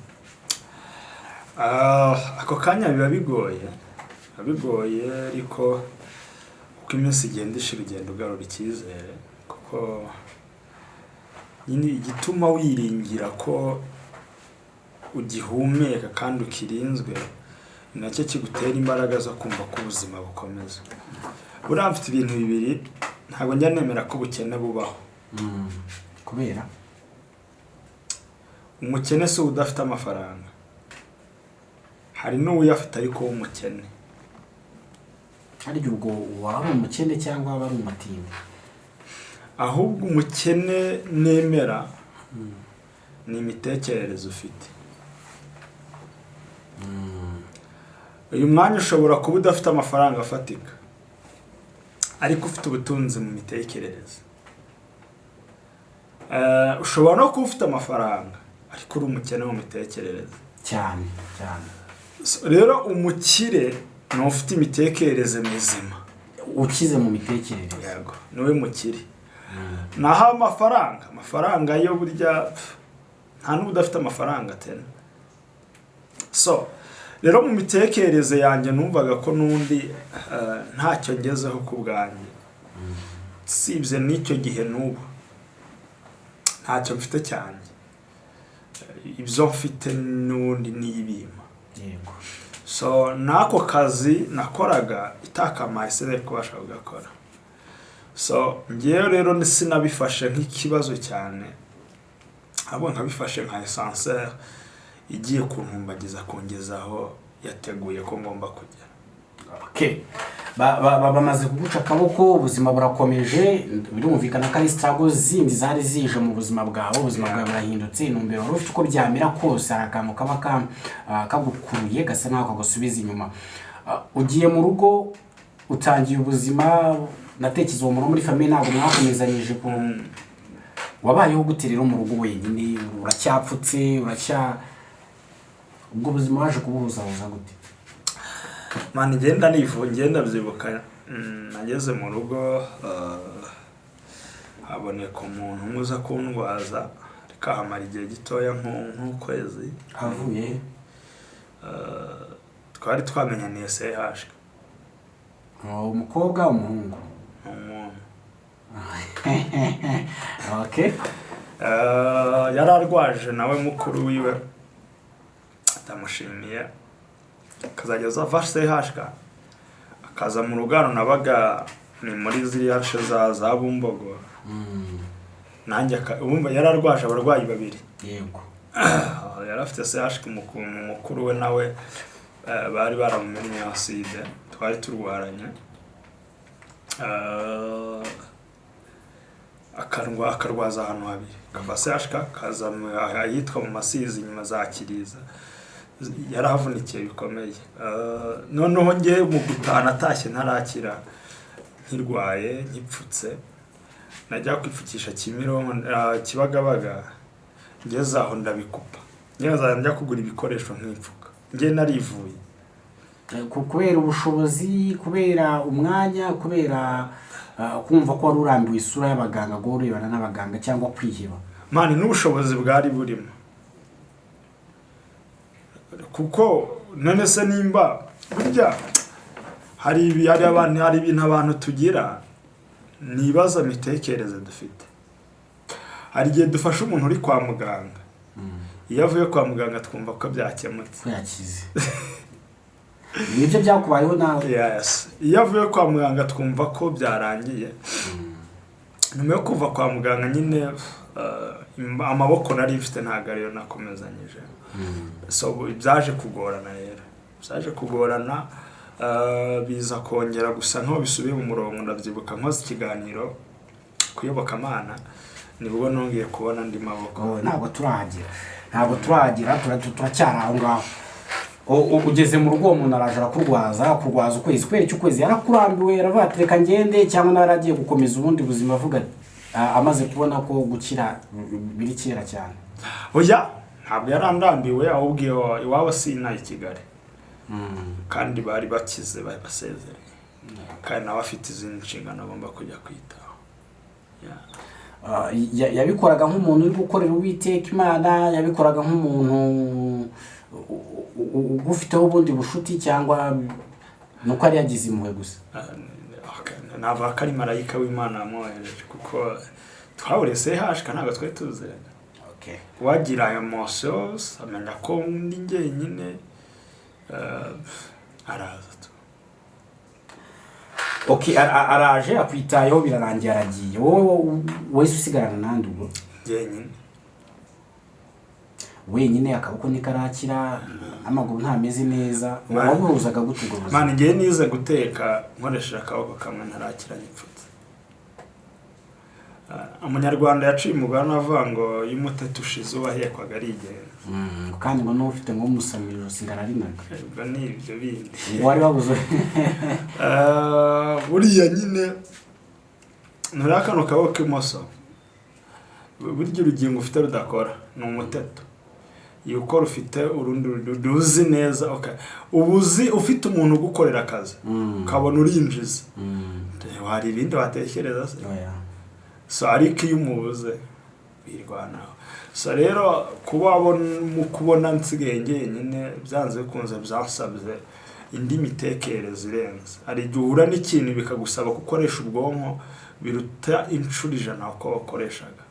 Ah, ako kanya biba bigoye, ariko uko iminsi igenda ishira ugenda ugarura icyizere, kuko nyine igituma wiringira ko ugihumeka kandi ukirinzwe ni nacyo kigutera imbaraga zo kumva ko ubuzima bukomeza. Buriya mfite ibintu bibiri: ntabwo njya nemera ko ubukene bubaho. Kubera? Umukene si udafite amafaranga, hari n'uwuyafite ariko w'umukene. Harya ubwo waba ari umukene cyangwa waba ari umutindi? Ahubwo umukene nemera ni imitekerereze ufite. Uyu mwanya ushobora kuba udafite amafaranga afatika ariko ufite ubutunzi mu mitekerereze. Ushobora no kuba ufite amafaranga ariko uri umukene mu mitekerereze. Cyane cyane. So, rero umukire ni ufite imitekerereze mizima. Ukize mu mitekerereze. Yego, niwe mukire. Naho amafaranga yo burya pf, nta n'uba udafite amafaranga tena. So rero mu mitekerereze yanjye numvaga ko n'undi ntacyo ngezeho ku bwanjye, sibye n'icyo gihe, n'ubu ntacyo mfite cyane. Ibyo mfite n'ubundi niyibima. So n'ako kazi nakoraga itakamaye sinari kubasha kugakora. So ngewe rero sinabifashe nk'ikibazo cyane, ahubwo nkabifashe nka ascenseur igiye kuntumbagiza kungeza aho yateguye ko ngomba kugera. Okay. Bamaze kuguca akaboko, ubuzima burakomeje. Birumvikana ko ari struggle zindi zari zije mu buzima bwawe. Ubuzima bwawe burahindutse, intumbero wari ufite, uko byamera kose hari akantu kaba kagukuruye gasa nkaho kagusubiza inyuma. Ugiye mu rugo, utangiye ubuzima. Natekereza uwo muntu muri famille ntabwo mwakomezanyije ku wabayeho gute rero mu rugo wenyine? Uracyapfutse, ubwo buzima waje kubuhuzahuza gute? Mani, ngenda nivu ngenda byibuka, nageze mu rugo, haboneka umuntu umwe uza kundwaza, rikahamara igihe gitoya nk'ukwezi. Avuye? Twari twamenyaniye CHK. Umukobwa, umuhungu? Ni umuntu. Okay. Yari arwaje nawe mukuru wiwe, ndamushimiye, akazajya aza ava CHK akaza mu rugano nabaga, ni muri ziriya nce za Bumbogo. Nanjye urumva yari arwaje abarwayi babiri. Yari afite CHK, mukuru we nawe bari baramumennye acide. Twari turwaranye. Akarwaza ahantu habiri, kava CHK kaza ahitwa mu Masizi, inyuma za Kiriza. Yarahavunikiye bikomeye. Noneho njye mu gutaha natashye ntarakira, nkirwaye, nkipfutse. Najya kwipfukisha Kimironko, Kibagabaga, ngeze aho ndabikupa, ngeze njya kugura ibikoresho nkipfuka. Njye narivuye. Kubera ubushobozi, kubera umwanya, kubera kumva ko wari urambiwe isura y'abaganga, guhora urebana n'abaganga, cyangwa kwiheba? Man, n'ubushobozi bwari burimo, kuko none se nimba burya hari ibintu abantu tugira, nibaza mitekerereze dufite. Hari igihe dufasha umuntu uri kwa muganga, iyo avuye kwa muganga twumva ko byakemutse. Ko yakize. Nibyo byakubayeho nawe? Yes, iyo avuye kwa muganga twumva ko byarangiye. Nyuma yo kuva kwa muganga nyine, amaboko nari mfite ntabwo ariyo nakomezanyije. So byaje kugorana rero, byaje kugorana, biza kongera gusa nkaho bisubiye mu murongo. Ndabyibuka nkoze ikiganiro ku iyobokamana, nibwo nongeye kubona andi maboko. Oh, ntabwo turahagera, turacyari aho ngaho. Ugeze mu rugo, uwo muntu araje arakurwaza, akurwaza ukwezi. Kubera icyo ukwezi yarakurambiwe, aravuga ati reka ngende, cyangwa nawe yaragiye gukomeza ubundi buzima, avuga amaze kubona ko gukira biri kera cyane? Oya, ntabwo yarandambiwe, ahubwo iwabo sina i Kigali, kandi bari bakize, bari basezereye, kandi nawe afite izindi nshingano agomba kujya kwitaho. Yeah. Yabikoraga nk'umuntu uri gukorera Uwiteka Imana, yabikoraga nk'umuntu ugufiteho ubundi bushuti, cyangwa ni uko yari yagize impuhwe gusa? Ah, okay. Navuga ko ari marayika w'Imana yamwohereje, kuko twahuriye CHK, ntabwo twari tuziranye. Wagira emotions, amenya ko ndi njyenyine, araza tu. Okay, araje akwitayeho, birarangiye, aragiye. Wowe wese usigarana nande ubwo? Njyenyine. Wenyine, akaboko ntikarakira, amaguru ntameze neza. Wabuhuzaga gute ubwo buzima? Man, ngewe nize guteka nkoresheje akaboko kamwe ntarakira, nyipfutse. Umunyarwanda yaciye umugani avuga ngo iyo umuteto ushize uwahekwaga arigenza. Kandi ngo n'ufite ngo umusamira ijosi ngo ararinaga. Ubwo ni ibyo bindi. Wari wabuze. Buriya nyine nturiya kano kaboko k'imoso, burya urugingo ufite rudakora ni umuteto. Iyo ukora ufite urundi ruzi neza, okay. Uba uzi ufite umuntu ugukorera akazi, ukabona urinjiza, hari ibindi watekereza se? Oya. So ariko iyo umubuze birwanaho. So rero kuba mu kubona nsigaye njyenyine, byanze bikunze byasabye indi mitekerereze irenze. Hari igihe uhura n'ikintu bikagusaba gukoresha ubwonko biruta inshuro 100 uko wakoreshaga.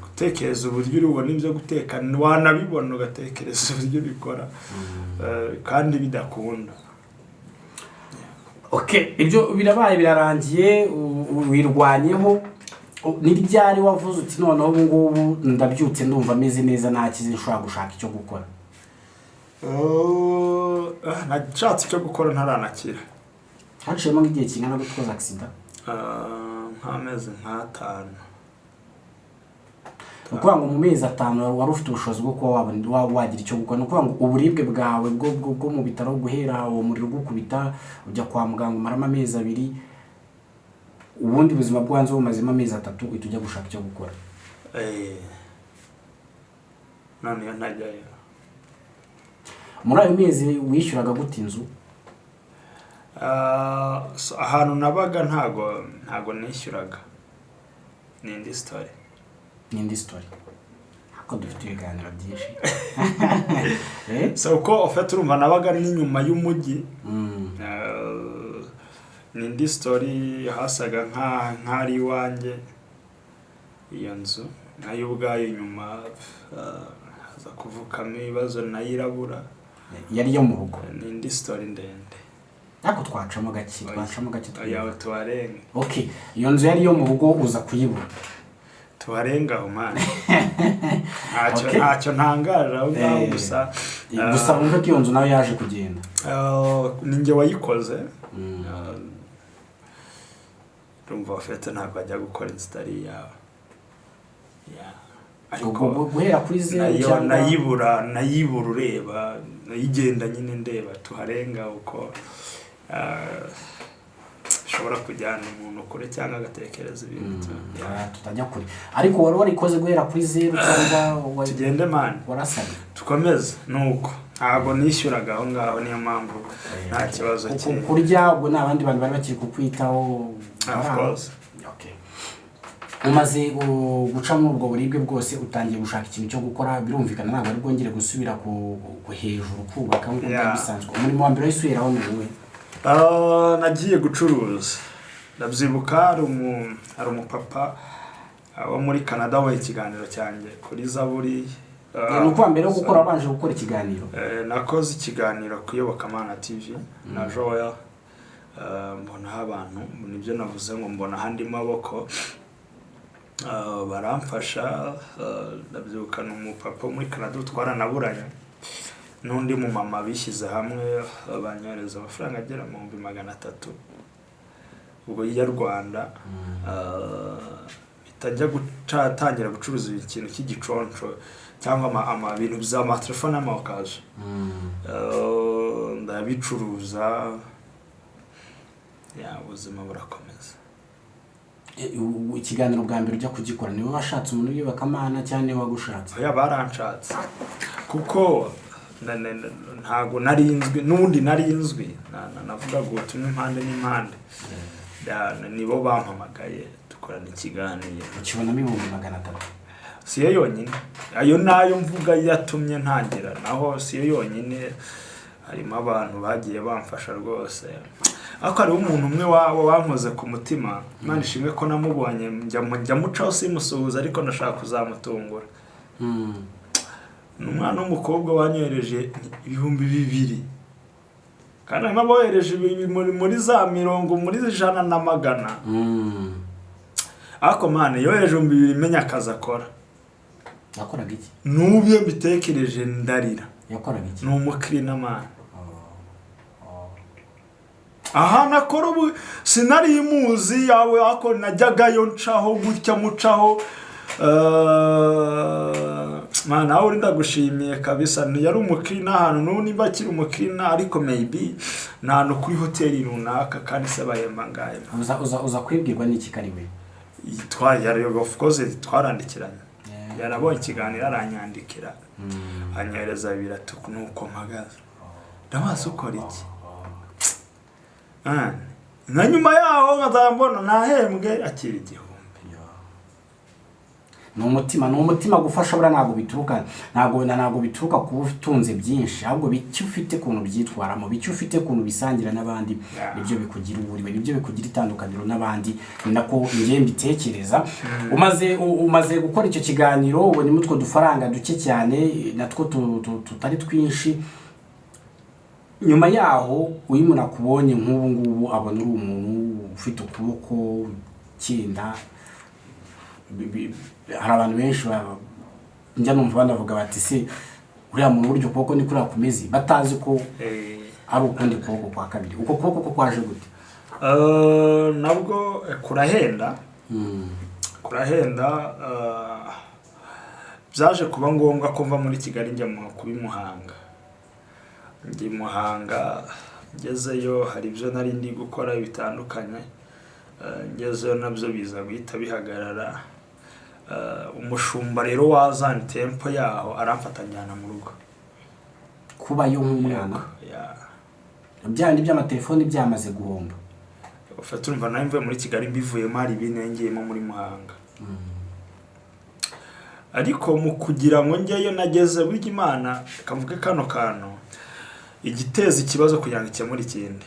Gutekereza uburyo uri bubone ibyo guteka, wanabibona ugatekereza uburyo ubikora, kandi bidakunda. Okay, ibyo birabaye, birarangiye, wirwanyeho. Ni ryari wavuze uti noneho ubu ngubu ndabyutse, ndumva ameze neza, ntakize, nshobora gushaka icyo gukora? Nashatse icyo gukora ntaranakira. Haciyemo nk'igihe kingana gute ukoze accident? Nk'amezi nk'atanu. Ni ukuvuga ngo mu mezi 5 wari ufite ubushobozi bwo kuba waba wagira icyo gukora. Ni ukuvuga ngo uburibwe bwawe bwo mu bitaro, guhera uwo muriro ugukubita ujya kwa muganga umaramo amezi 2, ubundi buzima bwo hanze bumazemo amezi 3, uhita ujya gushaka icyo gukora. None iyo ntajyayo? Muri ayo mezi wishyuraga gute inzu? So, ahantu nabaga ntago nishyuraga, ni indi story. Ni indi story, ariko dufite ibiganiro byinshi. Eh? So uko ufite, urumva nabaga n'inyuma y'umujyi. Ni indi story. Hasaga nk'ari iwanjye iyo nzu, nayo ubwayo nyuma haza kuvukamo ibibazo, nayo irabura. Yari iyo mu rugo? Ni indi story ndende. Ariko twacamo gake. Yawe tuwarenga. Okay, iyo nzu yari iyo mu rugo, uza kuyibura? Tuharengaho, man, ntacyo. Okay. Ntacyo ntangaje aho ngaho. Gusa Gusa wumve ko iyo nzu nawe yaje kugenda. Ni njye wayikoze. Urumva bafite, ntabwo bajya gukora inzu itari iyawe. Yeah. Ariko Ubwo guhera kuri zeru nayo cyangwa nayibura ureba, nayigenda nyine ndeba. Tuharenga uko bishobora kujyana umuntu kure cyangwa agatekereza ibintu. Yeah. Ah, tutajya kure, ariko wari warikoze guhera kuri zeru cyangwa Tugende, man. Warasabye? Dukomeze. Nuko ntabwo nishyuraga aho ngaho, niyo mpamvu nta kibazo. Kurya ubwo ni abandi bantu bari bakiri kukwitaho? Of course. Okay. Umaze guca muri ubwo buribwe bwose, utangiye gushaka ikintu cyo gukora. Birumvikana ntabwo ari bwongere gusubira ku hejuru kubaka nk'uko byari bisanzwe. Umurimo wa mbere wahise uheraho ni uwuhe? Nagiye gucuruza. Ndabyibuka, hari umupapa wo muri Canada wabaye ikiganiro cyanjye kuri Zaburi. Ni ukuva mbere yo gukora wabanje gukora ikiganiro? Nakoze ikiganiro ku Iyobokamana TV na Joel. Mbonaho abantu, nibyo navuze ngo mbonaho andi maboko. Baramfasha. Ndabyibuka, ni umupapa wo muri Canada twaranaburanye n'undi mumama bishyize hamwe, banyohereza amafaranga agera mu 300,000 ubwo y'u Rwanda. Bitajya gutangira gucuruza ikintu cy'igiconco cyangwa ama bintu by'amatelefone y'amakaje. Ndabicuruza ya, ubuzima burakomeza. Ikiganiro bwa mbere ujya kugikora, niwe washatse umuntu w'iyobokamana cyangwa niwe wagushatse? Oya, baranshatse kuko ntago nari nzwi, n'ubundi nari nzwi. Navugaga ubutumwa impande n'impande. Nibo bampamagaye dukorana ikiganiro. Ukibonamo 300,000? Siyo yonyine, ayo nayo mvuga yatumye ntangira, naho siyo yonyine, harimo abantu bagiye bamfasha rwose. Ariko hariho umuntu umwe wankoze ku mutima. Imana ishimwe ko namubonye. Njya mucaho simusuhuza, ariko ndashaka kuzamutungura. Ni umwana w'umukobwa wanyohereje 2000, kandi harimo abohereje muri za mirongo, muri ijana na magana. Ariko man, yohereje 2000 menya akazi akora. Yakoraga iki? N'ubu iyo mbitekereje ndarira. Yakoraga iki? Ni umukirina, man. Ahantu akora ubu sinari muzi yawe, ariko najyagayo ncaho gutya mucaho. Man, nawe uri ndagushimiye kabisa. Yari umukirina ahantu, n'ubu niba akiri umukirina, ariko maybe ni ahantu kuri hoteli runaka. Kandi se bahemba angahe? Uza kwibwirwa n'iki ko ari we? Yari, of course, twarandikiranye. Yarabonye ikiganiro aranyandikira, anyohereza bibiri ati nuko mpagaze. Ndabaza ukora iki? Na nyuma yaho nkazambona nahembwe, akira 1000. Ni umutima gufasha. Buriya ntabwo bituruka kuba utunze byinshi, ahubwo bike ufite ukuntu byitwaramo, bike ufite ukuntu bisangira n'abandi, nibyo bikugira uburiwe, nibyo bikugira itandukaniro n'abandi. Ni nako njye mbitekereza. Umaze gukora icyo kiganiro, ubonyemo utwo dufaranga duke cyane natwo tutari twinshi. Nyuma yaho, uyu umuntu akubonye nk'ubu ngubu abona uri umuntu ufite ukuboko kinda. Hari abantu benshi njya numva banavuga bati: "Se uriya muntu burya ukuboko ni kuriya kumeze?" Batazi ko ari ukundi kuboko kwa kabiri. Uko kuboko ko kwaje gute? Nabwo kurahenda, kurahenda. Byaje kuba ngombwa ko mva muri Kigali njya kuba i Muhanga. Njya i Muhanga, ngezeyo hari ibyo nari ndi gukora bitandukanye. Ngezeyo nabyo biza guhita bihagarara. Umushumba rero wa Zion Temple yaho aramfata njyana mu rugo. Kubayo nk'umwana? Yeah. Bya bindi by'amatelefoni byamaze guhomba? Ufata, urumva nawe mvuye muri Kigali mbivuyemo, hari ibindi ngiyemo muri Muhanga. Ariko mu kugira ngo njyeyo, nageze burya Imana kavuge kano kantu igiteza ikibazo kugira ngo ikemure ikindi.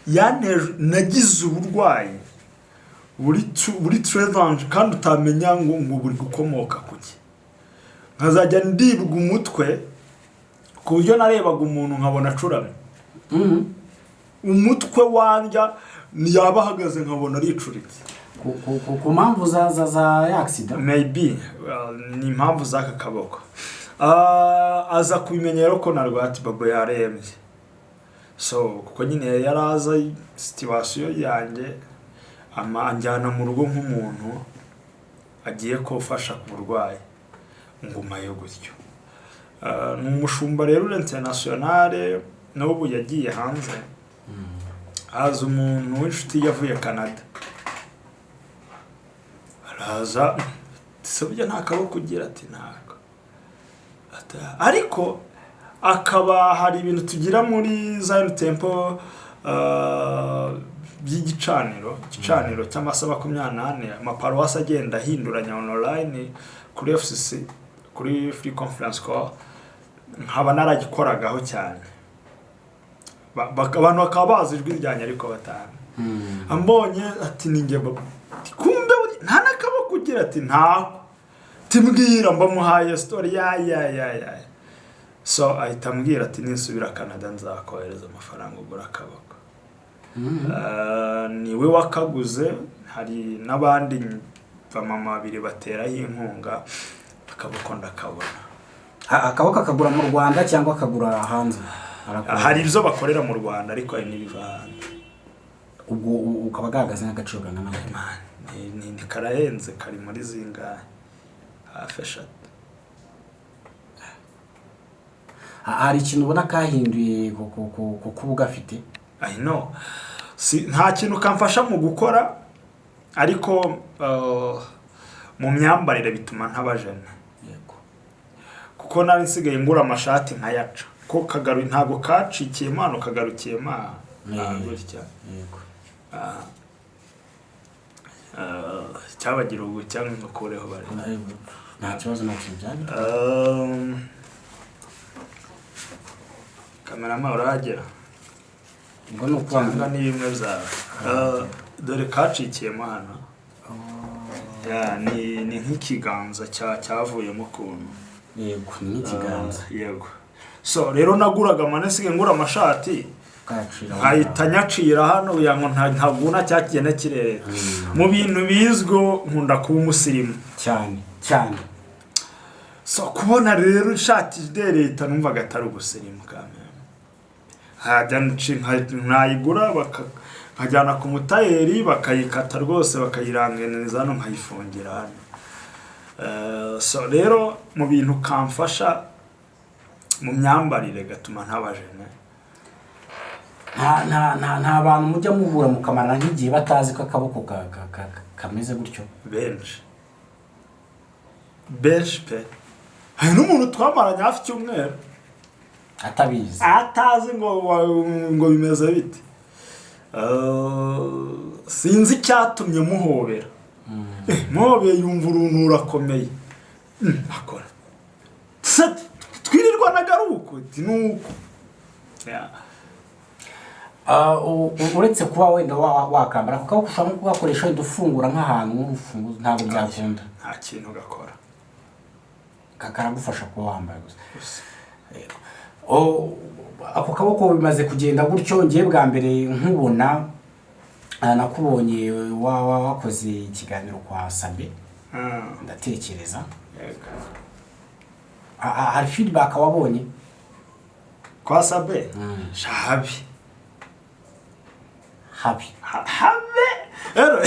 Yanteje, nagize uburwayi buri très danger kandi utamenya ngo buri gukomoka kuki. Nkazajya ndibwa umutwe ku buryo narebaga umuntu nkabona acuramye. Umutwe wandya, yaba ahagaze nkabona aricuritse. Ku mpamvu za accident? Maybe, well, ni impamvu z'aka kaboko. Aza kubimenya rero ko narwaye, ati: "Babo yarembye." So kuko nyine yari aza situation yanjye, ama anjyana mu rugo nk'umuntu agiye kufasha ku burwayi, ngumayo gutyo. Ni umushumba rero uri international, n'ubu yagiye hanze. Haza umuntu w'inshuti yavuye Canada, araza: "Se burya nta kaboko ugira?" Ati: "Ntako." Ariko akaba hari ibintu tugira muri Zion Temple by'igicaniro, igicaniro cy'amasaha 24, amaparuwasi agenda ahinduranya online kuri FCC, kuri free conference call, nkaba naragikoragaho cyane. Abantu bakaba bazi ijwi ryanjye ariko batanu ambonye ati: "Ni njye baba." Ati: "Kumbe nta n'akaboko ugira?" Ati: "Ntako." Timbwira, mbamuhaye story ya. So ahita ambwira ati: "Ninsubira Canada nzakohereza amafaranga ugura akaboko." Niwe wakaguze. Hari n'abandi bamama babiri bateraho inkunga, akaboko ndakabona. Akaboko akagura mu Rwanda cyangwa akagura hanze? Arakora. Hari ibyo bakorera mu Rwanda, ariko hari n'ibiva hanze. Ubwo ukaba gahagaze nk'agaciro kangana gute? Man, ni karahenze, kari muri zingahe, hafi 3. Hari ikintu ubona kahinduye ku kuba ugafite? I know. Si, nta kintu kamfasha mu gukora, ariko mu myambarire bituma ntabajene, kuko nari nsigaye ngura amashati nkayaca, ko kagaru ntabwo kacikiyemo hano, kagarukiyemo aha. Gutya. Ah. Cyabagira ubu cyangwa ngakureho bari. Nta kibazo, nta kintu byaba. Cameraman, urahagera? Ubwo ni ukuvuga ngo Cyangwa ni bimwe byawe? Dore kacikiyemo hano. Ya, ni nk'ikiganza cyavuyemo ukuntu. Yego, ni nk'ikiganza. Yego. So rero naguraga amane, nsigaye ngura amashati kayacira. Nkahita nyacira hano kugira ngo ntaguna cya kigenda kirereta. Mu bintu bizwiho, nkunda kuba umusirimu. Cyane cyane. So kubona rero ishati leta, numvaga atari ubusirimu kameme, hajya nkayigura, nkajyana ku mutayeri, bakayikata rwose, bakayiranganiza hano, nkayifungira hano. So rero mu bintu kamfasha mu myambarire, gatuma ntabajene. Nta bantu mujya muhura mukamarana nk'igihe batazi ko akaboko kameze gutyo? Benshi, benshi pe. Hari n'umuntu twamaranye hafi icyumweru atabizi, atazi ngo bimeze bite. Sinzi icyatumye muhobera. Muhobeye yumva uruntu rurakomeye. Akora Se, twirirwanaga ari uko, ati nuko. Yeah. Uretse kuba wenda wakambara ako kaboko, ushobora nko kugakoresha wenda ufungura nk'ahantu nk'urufunguzo, ntabwo byakunda? Nta kintu gakora. Karagufasha kuba wambaye gusa. Gusa. Ako kaboko bimaze kugenda gutyo. Ngiye bwa mbere nkubona, nakubonye wakoze ikiganiro kwa Sabe. Ndatekereza Yego. Hari feedback wabonye? Kwa Sabe shahabi. Habi. Habe rero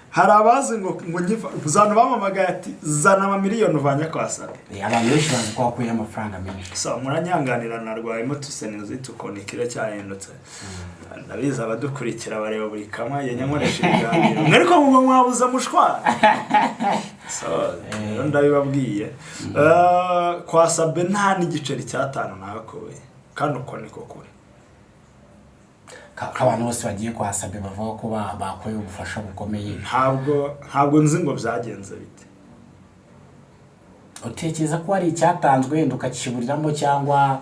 hari abazi ngo ngifa zana, bamamagaye ati: "Zana amamiliyoni uvanye kwa Sabe." Abantu benshi bazi ko wakuyeho amafaranga menshi. So muranyanganira, narwayemo tusenezite ukuntu ikiro cyahindutse. Ndabizi abadukurikira bareba buri kamwe yenya nkoresha ibiganiro mwe, ariko ngo mwabuze mushwara. So rero ndabibabwiye. Kwa Sabe nta n'igiceri cy'atanu nahakuye, kandi uko niko kuri. Ko abantu bose bagiye kwa Sabe bavuga ko bakuye ubufasha bukomeye? Ntabwo nzi ngo byagenze bite. Utekereza ko hari icyatanzwe wenda ukakiburiramo, cyangwa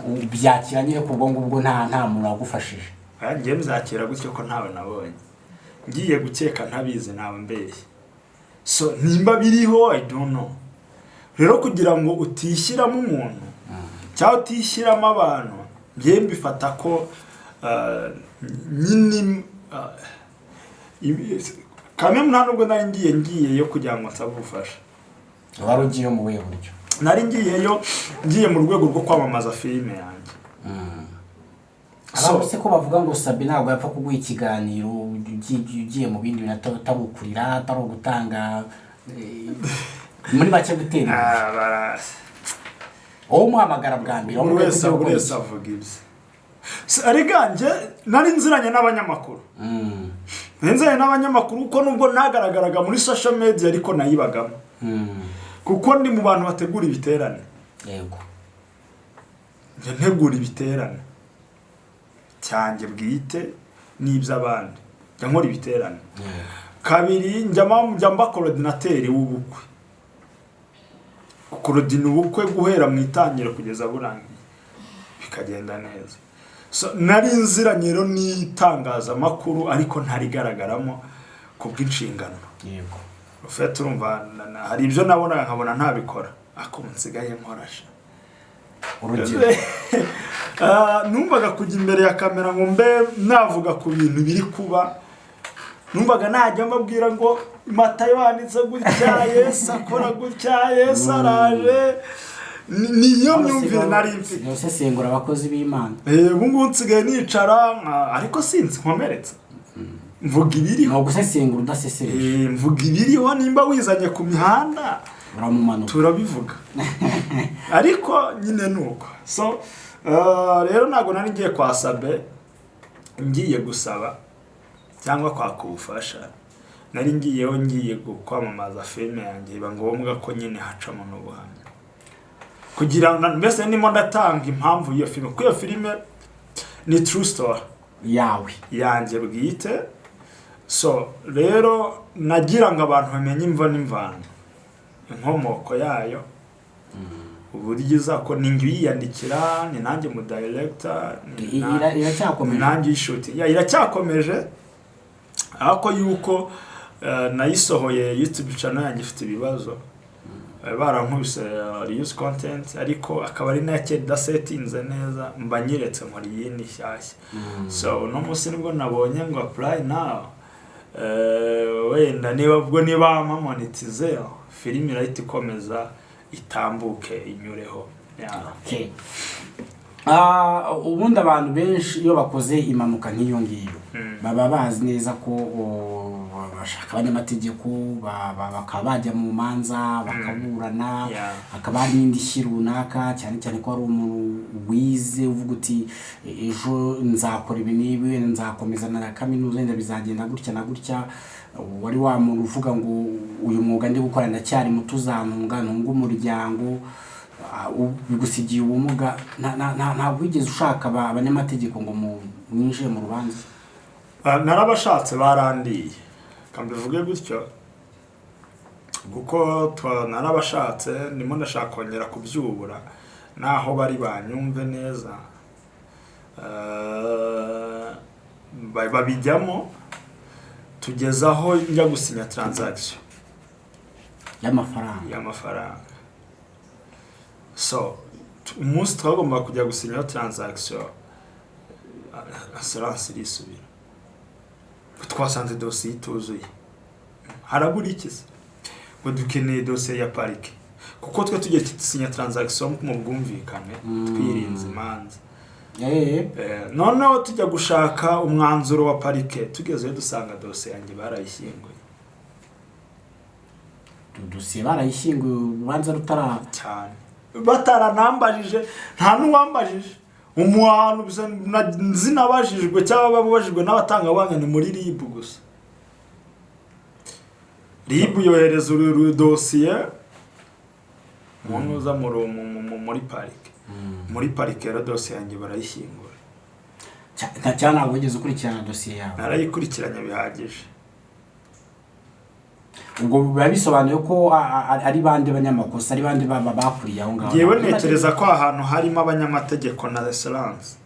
ubyakira nyine ku bwo ngubwo nta muntu wagufashije? Aya, ngiye mbyakira gutyo ko ntawe nabonye. Ngiye gukeka ntabizi, ntawe mbeshye. So nimba biriho, I don't know. Rero kugira ngo utishyiramo umuntu cyangwa utishyiramo abantu, ngiye mbifata ko nyine Ah, kamwe nta nubwo nari ngiyeyo kugira ngo nsabe ubufasha. Wari ugiye mu buhe buryo? Nari ngiyeyo ngiye mu rwego rwo kwamamaza filime yanjye. So- Abantu se ko bavuga ngo Sabe ntabwo yapfa kuguha ikiganiro ugiye mu bindi bintu, atari ukurira, atari ugutanga, muri make gutera imbere? Ah, Wowe umuhamagara bwa mbere buri wamubwiye ko wese ugiye buri gukora wese iki? avuga ibye. Erega njye nari nziranye n'abanyamakuru. Nari nziranye n'abanyamakuru kuko nubwo ntagaragaraga muri social media, ariko nayibagamo, kuko ndi mu bantu bategura ibiterane. Njya ntegura ibiterane cyanjye bwite n'iby'abandi, njya nkora ibiterane. Kabiri, njya mba coordinateur w'ubukwe, gukorodina ubukwe guhera mu itangira kugeza burangiye bikagenda neza. So, nari nziranye rero n'itangazamakuru, ariko ntarigaragaramo ku bw'inshingano. Ufite, urumva, hari ibyo nabonaga nkabona ntabikora, ariko ubu nsigaye nkorasha. Urugero? Ah, numvaga kujya imbere ya kamera ngo mbe navuga ku bintu biri kuba, numvaga najya mbabwira ngo Matayo yanditse gutya, Yesu akora gutya, Yesu araje. Niyo myumvire nari mfite. Usesengura abakozi b'Imana. Ubu ngubu nsigaye nicara ariko sinzi nkomeretse, mvuga ibiriho. Ni ugusesengura udasesereje. Mvuga ibiriho, nimba wizanye ku mihanda uramumanuka. Turabivuga, ariko nyine ni uko. So rero ntabwo nari ngiye kwa Sabe ngiye gusaba cyangwa kwaka ubufasha. Nari ngiyeho ngiye kwamamaza filime yanjye, biba ngombwa ko nyine hacamo n'ubuhamya kugira ngo mbese ndimo ndatanga impamvu y'iyo filime, kuko iyo filime ni true story yawe. Yanjye bwite. So rero nagira ngo abantu bamenye imvo n'imvano, inkomoko yayo, uburyo iza, ko ni njye uyiyandikira, ni nanjye mu director, ni Iracyakomeje? Nanjye uyishuti. Yeah, iracyakomeje, ariko yuko nayisohoye YouTube channel yanjye ifite ibibazo. Barankubise reuse content, ariko akaba ari nayo kera idasetinze neza, mba nyiretse nkora iyindi nshyashya. So uno munsi nibwo nabonye ngo apply now. Wenda niba ubwo niba monetize, filime irahita ikomeza itambuke inyureho. Yeah. Okay. Ah, ubundi abantu benshi iyo bakoze impanuka nk'iyo ngiyo baba bazi neza ko bashaka abanyamategeko, bakaba bajya mu manza bakaburana, hakaba hari n'indishyi runaka, cyane cyane ko hari umuntu wize uvuga uti: "Ejo nzakora ibi n'ibi, wenda nzakomeza na kaminuza, wenda bizagenda gutya na gutya." Wari wa muntu uvuga ngo uyu mwuga ndi gukora, ndacyari muto, uzantunga, ntunga umuryango. Bigusigiye ubumuga. Ntabwo wigeze ushaka abanyamategeko ngo mwinjire mu rubanza? Ah, narabashatse barandiye, reka mbivuge gutyo, kuko narabashatse, ndimo ndashaka kongera kubyubura naho bari banyumve neza. Babijyamo tugeze aho njya gusinya transaction y'amafaranga. Y'amafaranga. So umunsi twagomba kujya gusinyaho transaction, assurance irisubira, twasanze dosiye ituzuye. Harabura iki se? Ngo dukeneye dosiye ya parike, kuko twe tugiye dusinya transaction mu bwumvikane, twirinze imanza. Noneho tujya gushaka umwanzuro wa parike, tugezeyo dusanga dosiye yanjye barayishyinguye. Dosiye barayishyinguye urubanza rutara Cyane, bataranambajije, nta n'uwambajije umuhantu gusa nzi nabajijwe cyangwa babajijwe n'abatangabuhamya ni muri RIB gusa. RIB yohereza uru dosiye umuntu uza muri parike. Muri parike rero dosiye yanjye barayishyingura. Cyangwa ntabwo wigeze ukurikirana dosiye yawe? Narayikurikiranye bihagije. Ubwo biba bisobanuye ko ari bande banyamakosa, ari bande baba bakuriye aho ngaho? Ngewe ntekereza ko ahantu harimo abanyamategeko na assurance,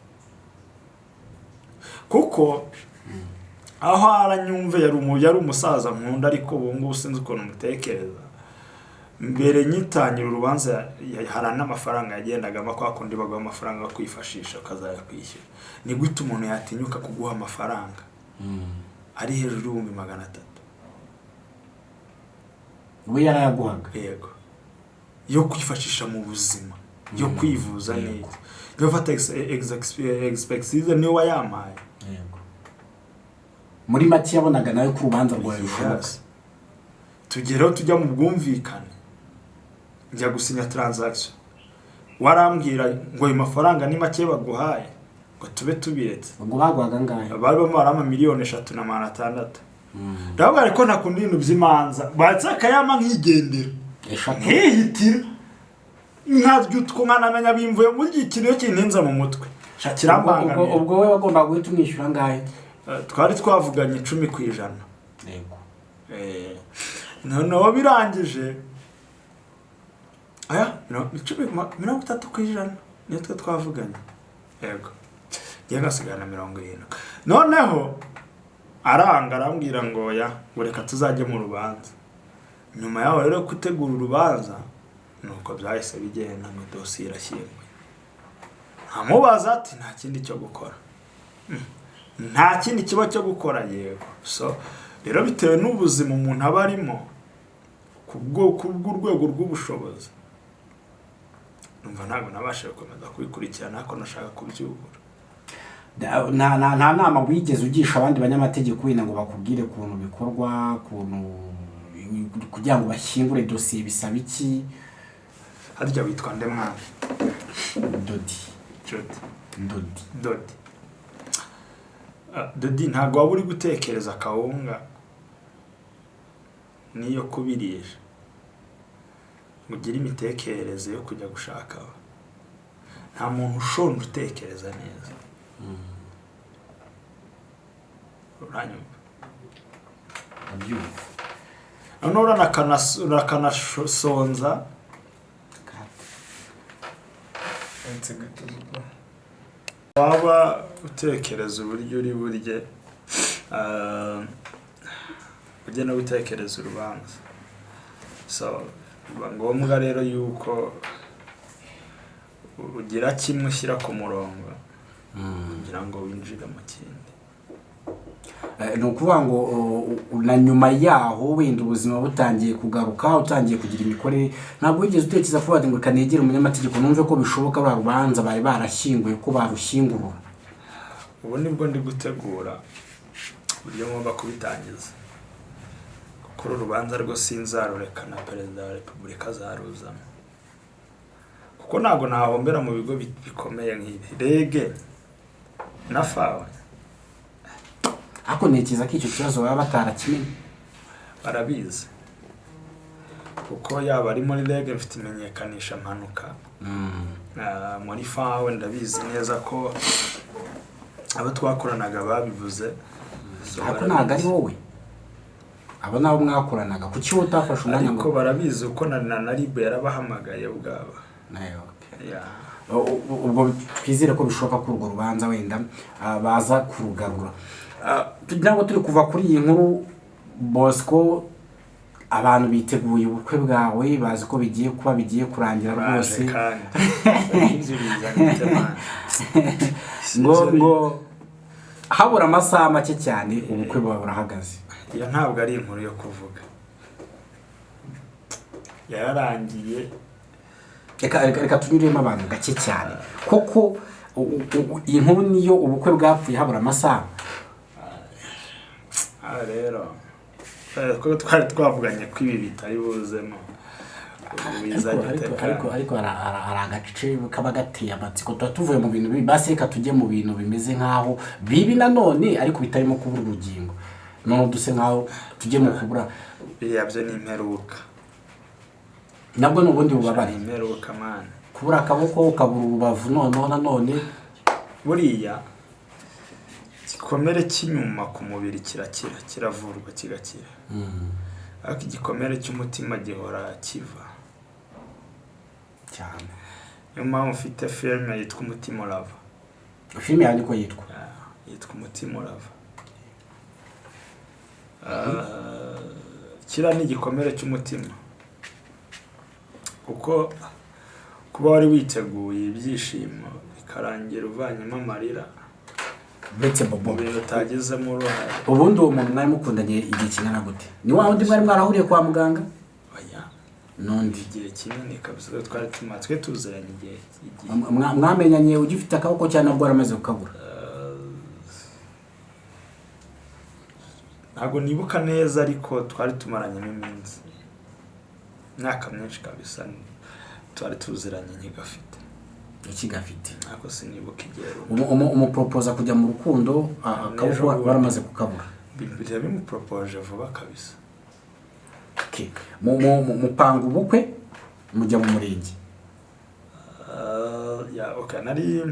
kuko aho aranyumve yari umusaza nkunda, ariko ubu ngubu sinzi ukuntu mutekereza. Mbere nyitangira urubanza hari n'amafaranga yagendagamo, kwa kundi baguha amafaranga yo kwifashisha ukazajya kwishyura. Ni gute umuntu yatinyuka kuguha amafaranga? Ari hejuru y'ibihumbi 300. We yarayaguhaga? Yego, yo kwifashisha mu buzima, yo kwivuza neza, yo gufata expertise, niwe wayampaye. Yego, muri make yabonaga nawe ko urubanza rwawe rushoboka. Yes. Tugeraho tujya mu bwumvikane, njya gusinya transaction, warambwira ngo ayo mafaranga ni make baguhaye, ngo tube tubiretse. Ubwo baguhaga angahe? Bari barimo barampa miliyoni 3 na 600. Ndavuga ariko ntakunda ibintu by'imanza, batse akayama nkigendera. 3. Nkihitira, nkarya utwo, nkanamenya bimvuye muri iki kintu. Iyo kintinze mu mutwe sha kirambangamira. Ubwo we wagombaga guhita umwishyura angahe? Twari twavuganye 10%. Noneho birangije aya 30% niyo twe twavuganye, yego, njye ngasigara na 70. Noneho aranga, arambwira ngo ya, ngo reka tuzajye mu rubanza. Nyuma yaho rero gutegura urubanza, nuko byahise bigenda ngo dosiye irashyinguye. Nkamubaza ati: "Nta kindi cyo gukora?" Nta kindi kiba cyo gukora, yego. So rero bitewe n'ubuzima umuntu aba arimo, kubw'urwego rw'ubushobozi, numva ntabwo nabashije gukomeza kubikurikirana, ariko nashaka kubyubura. Nta nama wigeze ugisha abandi banyamategeko wenda ngo bakubwire ukuntu bikorwa, ukuntu kugira ngo bashyingure dosiye bisaba iki? Harya witwa nde mwana? Dodi. Jody? Dodi. Dodi. Ah, Dodi, ntabwo waba uri gutekereza akawunga niyo kubirisha ngo ugire imitekerereze yo kujya gushaka. Nta muntu ushonje utekereza neza, uranyumva? Ndabyumva. Noneho urakanasonza. Waba utekereza uburyo uri burye, ujye no gutekereza urubanza. So biba ngombwa rero yuko ugira kimwe ushyira ku murongo kugira ngo winjire mu kindi. Ni ukuvuga ngo na nyuma yaho wenda ubuzima butangiye kugaruka, utangiye kugira imikorere, ntabwo wigeze utekereza kuvuga ngo reka negere umunyamategeko numve ko bishoboka ruriya rubanza bari barashyinguye ko barushyingurura? Ubu nibwo ndi gutegura uburyo ngomba kubitangiza, kuko uru rubanza rwo sinzarureka, na Perezida wa Repubulika azaruzamo, kuko ntabwo nahombera mu bigo bikomeye nk'ibi, REG na FAWE. Ariko ntekereza ko icyo kibazo baba batarakimenye. Barabizi, kuko yaba ari muri REG mfite imenyekanisha mpanuka. Muri FAWE ndabizi neza ko abo twakoranaga babivuze. So, Ariko ntabwo ari barabizi. wowe, abo nabo mwakoranaga, kuki wowe utafashe umwanya Ariko ngo barabizi uko na RIB yarabahamagaye ubwabo. Nayo, okay. Yeah. Ubwo twizere ko bishoboka ko urwo rubanza wenda baza kurugarura. Tugira ngo turi kuva kuri iyi nkuru, Bosco, abantu biteguye ubukwe bwawe, bazi ko bigiye kuba, bigiye kurangira Baje rwose. Kandi ibyo bizana ite, man? Ngo habura amasaha make cyane ubukwe buba burahagaze. Iyo ntabwo ari inkuru yo kuvuga, yararangiye. Reka tunyuremo abantu gake cyane koko. Iyi nkuru niyo, ubukwe bwapfuye habura amasaha. Aha rero ko twari twavuganye ko ibi bitari buzemo, ubu bizanye. Ariko hari agace kaba gateye amatsiko. Tuba tuvuye mu bintu bibi, basi reka tujye mu bintu bimeze nk'aho bibi nanone ariko bitarimo kubura urugingo, noneho duse nk'aho tujye mu kubura. Biriya byo ni imperuka. Nabwo ni ubundi bubabare. Ni imperuka, man. Kubura akaboko, ukabura urubavu, noneho nanone. Buriya igikomere cy'inyuma ku mubiri kirakira, kiravurwa kigakira, ariko igikomere cy'umutima gihora kiva. Cyane. Niyo mpamvu mfite filime yitwa Umutima Urava. Filime yawe niko yitwa? Ah, yitwa Umutima Urava. Ah, kiriya ni igikomere cy'umutima, kuko kuba wari witeguye ibyishimo bikarangira uvanyemo amarira. Uretse Bobo. Mu bintu utagizemo uruhare. Ubundi uwo muntu mwari mukundanye igihe kingana gute? Ni wa wundi mwari mwarahuriye kwa muganga? Oya. N'undi. Igihe kinini kabisa, twari tumaze, twe tuziranye igihe. Mwamenyanye ugifite akaboko cyangwa nabwo waramaze kukabura? Ntabwo nibuka neza, ariko twari tumaranyemo iminsi, imyaka myinshi kabisa, twari tuziranye nkigafite. Ukigafite. Ntabwo sinibuka igihe runaka. Umuporopoza kujya mu rukundo, akaboko N'ejo bundi. waramaze kukabura? Biba bimuporopoje vuba kabisa. Okay. Mupanga ubukwe, mujya mu murenge. Ya, okay, nari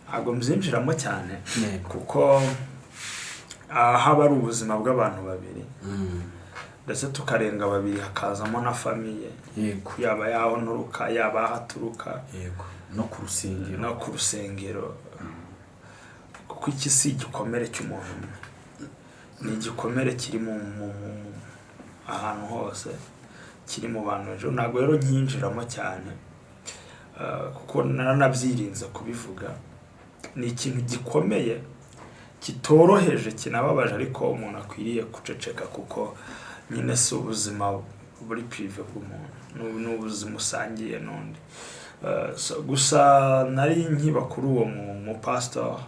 ntabwo mbyinjiramo cyane kuko haba ari ubuzima bw'abantu babiri, ndetse tukarenga babiri hakazamo na famille, yaba yaho nturuka, yaba aho aturuka. Yego, no ku rusengero. No ku rusengero, kuko iki si igikomere cy'umuntu umwe, ni igikomere kiri mu ahantu hose, kiri mu bantu ejo. Ntabwo rero nkinjiramo cyane, kuko naranabyirinze kubivuga. Ni ikintu gikomeye, kitoroheje, kinababaje, ariko umuntu akwiriye guceceka, kuko nyine si ubuzima buri privé bw'umuntu, ni ubuzima usangiye n'undi. So, gusa nari nkiba kuri uwo mu pastor,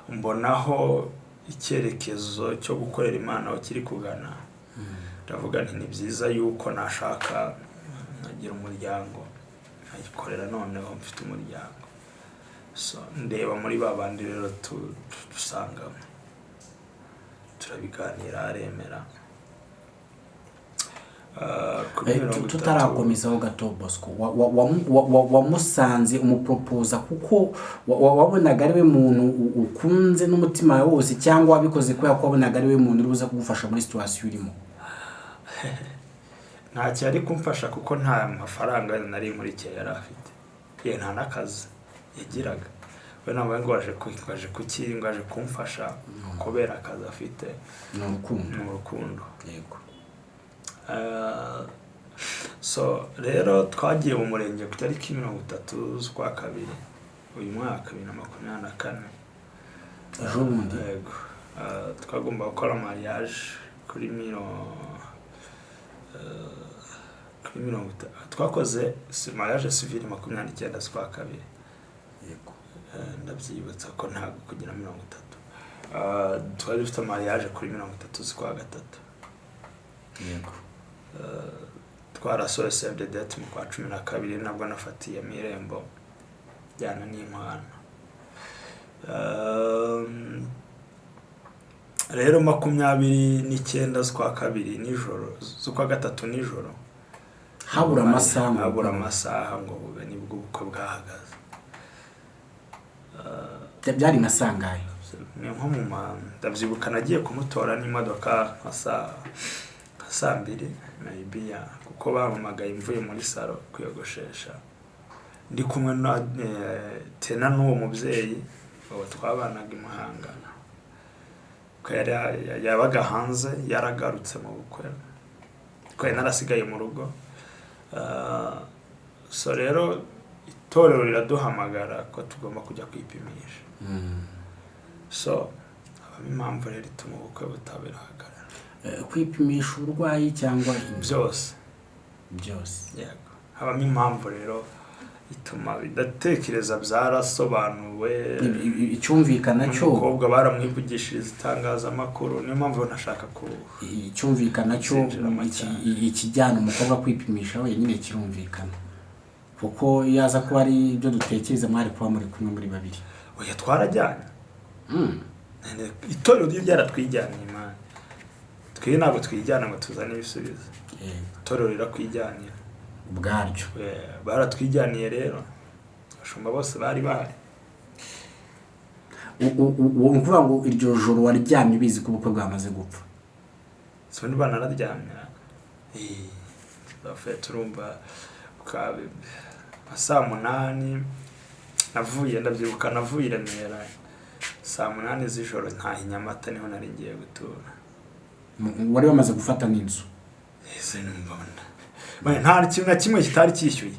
mbonaho icyerekezo cyo gukorera Imana aho kiri kugana, ndavuga nti ni byiza yuko nashaka nkagira umuryango, nkayikorera noneho mfite umuryango. So ndeba muri ba bandi rero dusangamo, turabiganira, aremera. Kuri 30. Tutarakomezaho gato, Bosco, wamusanze umuporopoza kuko wabonaga ari we muntu ukunze n'umutima wawe wose, cyangwa wabikoze kubera ko wabonaga ari we muntu uri buze kugufasha muri situation urimo? Ntacyo yari kumfasha, kuko nta mafaranga nari nkurikiye yari afite, ye nta n'akazi yagiraga. We ntabwo ngo waje kuki, ngo aje kumfasha kubera akazi afite. Ni urukundo. Ni urukundo. So rero twagiye mu murenge ku itariki 30 z'ukwa kabiri uyu mwaka, 2024. Ejo bundi. Yego. Twagomba gukora mariage kuri 30. Twakoze mariage civile 29 z'ukwa kabiri. Ndabyibutsa ko ntabwo kugira 30. Twari dufite mariage kuri 30 z'ukwa gatatu. Twarasohoye save the date mu kwa 12, nabwo nafatiyemo irembo jyana n'inkwano. Rero 29 z'ukwa kabiri nijoro, z'ukwa gatatu nijoro, Habura amasaha ngo habura amasaha ngo bube, nibwo ubukwe bwahagaze. Byari nka sangahe? Ni nko mu ma ndabyibuka nagiye kumutora n'imodoka nka saa mbiri maybe, ya, kuko bampamagaye mvuye muri salon kwiyogoshesha, ndi kumwe na tena n'uwo mubyeyi uwo twabanaga i Muhanga, ko yari yabaga hanze, yaragarutse mu bukwe, ko yari narasigaye mu rugo. So rero itorero riraduhamagara ko tugomba kujya kwipimisha. So habamo impamvu rero ituma ubukwe butabirahagarara. Kwipimisha uburwayi cyangwa Byose. Byose. Yego, habamo impamvu rero ituma ndatekereza byarasobanuwe. Icyumvikana cyo Umukobwa baramwivugishiriza itangazamakuru, niyo mpamvu ntashaka ku Icyumvikana cyo Zinjiramo cyane. Ikijyana umukobwa kwipimisha wenyine kirumvikana, kuko iyo aza kuba ari ibyo dutekereza, mwari kuba muri kumwe muri babiri. Oya, twarajyanye. Itorero ryo ryaratwijyaniye, Imana twe ntabwo twijyana ngo tuzane ibisubizo. Itorero rirakwijyanira. Ubwaryo. Baratwijyaniye rero, abashumba bose bari bahari. Ni ukuvuga ngo iryo joro waryamye ubizi ko ubukwe bwamaze gupfa? Si ubundi banararyamye. Turumva nka saa munani navuye, ndabyibuka navuye i Remera saa munani z'ijoro, ntaha i Nyamata, niho nari ngiye gutura. Wari wamaze gufata n'inzu? Ese numva nta kintu na kimwe kitari cyishyuye.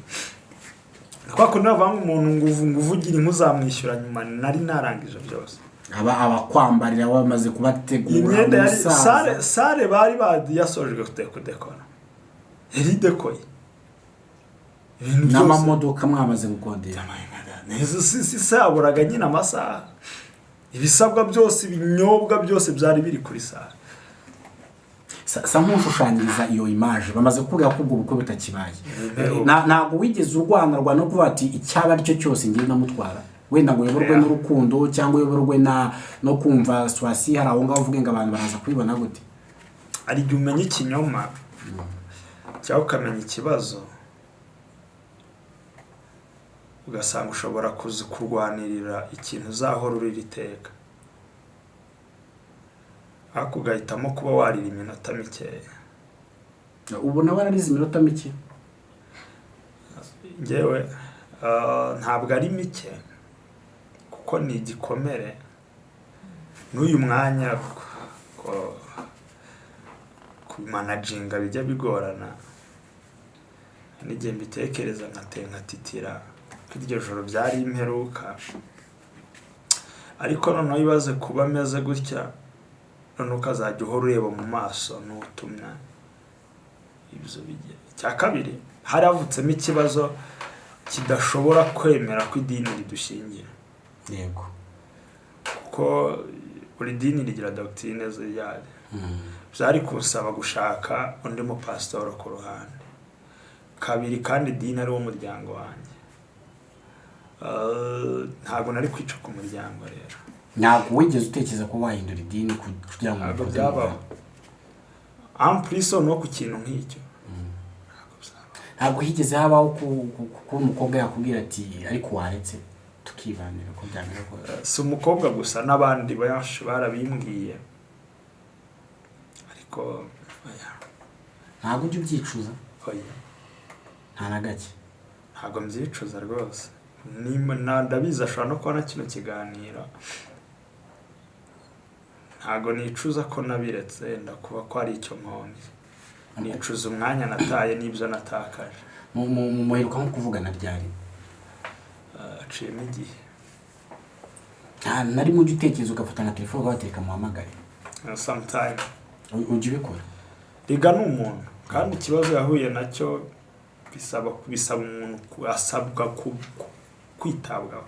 Ni kwa kundi bavuga ngo umuntu ngo uvugire inkwi uzamwishyura nyuma, nari narangije byose. Aba abakwambarira bamaze kubategura. Imyenda yari Umusaza. Salle bari yasojwe kudekora, yari idekoye ibintu byose. N'amamodoka mwamaze gukodesha. Nizo si haburaga nyine amasaha. Ibisabwa byose, ibinyobwa byose byari biri kuri salle. Sa nk'ushushanyiriza iyo image, bamaze kukubwira ko ubwo bukwe butakibaye. Imperuka. Ntabwo wigeze urwana rwana no kuvuga ati icyaba ari cyo cyose ngiye ndamutwara, wenda ngo uyoborwe n'urukundo cyangwa uyoborwe na no kumva situation hari aho ngaho, uvuge ngo abantu baraza kubibona gute? Hari igihe umenya ikinyoma cyangwa ukamenya ikibazo, ugasanga ushobora kuzi kurwanirira ikintu uzahora urira iteka, ariko ugahitamo kuba warira iminota mikeya. Ubona wararize iminota mike? Ngewe ntabwo ari mike, kuko ni igikomere n'uyu mwanya kumanaginga bijya bigorana. N'igihe mbitekereza nkatitira ko iryo joro byari imperuka. Ariko noneho ibaze kuba ameze gutya, noneho ukazajya uhora ureba mu maso n'utumya ibyo bijya. Icya kabiri, hari havutsemo ikibazo kidashobora kwemera ko idini ridushingira. Kuko buri dini rigira doctrine yaryo. Byari kunsaba gushaka undi mupasitoro ku ruhande kabiri, kandi idini ari wo muryango wanjye. Ntabwo nari kwica ku muryango rero. Ntabwo wigeze utekereza ko wahindura idini kugira ngo Ntabwo mukore byabaho, en plus no ku kintu nk'icyo ntabwo byabaho. Ntabwo higeze habaho kuba umukobwa yakubwira ati ariko waretse tukibanira ko byamera kose? Si umukobwa gusa, n'abandi benshi barabimbwiye, ariko oya. Ntabwo ujya ubyicuza? Oya. Nta na gake? Ntabwo mbyicuza rwose. Ndabizi ashobora no kubona kino kiganiro. Ntabwo nicuza ko nabiretse, ndakuba ko ari icyo mpombye. Nicuza umwanya nataye n'ibyo natakaje. Muheruka nko kuvugana ryari? Aciyemo igihe. Nta na rimwe ujya utekereza ugafata nka telefone ukabatereka muhamagare? Sometime. Ujya ubikora? Riga ni umuntu, kandi ikibazo yahuye nacyo bisaba umuntu asabwa kwitabwaho,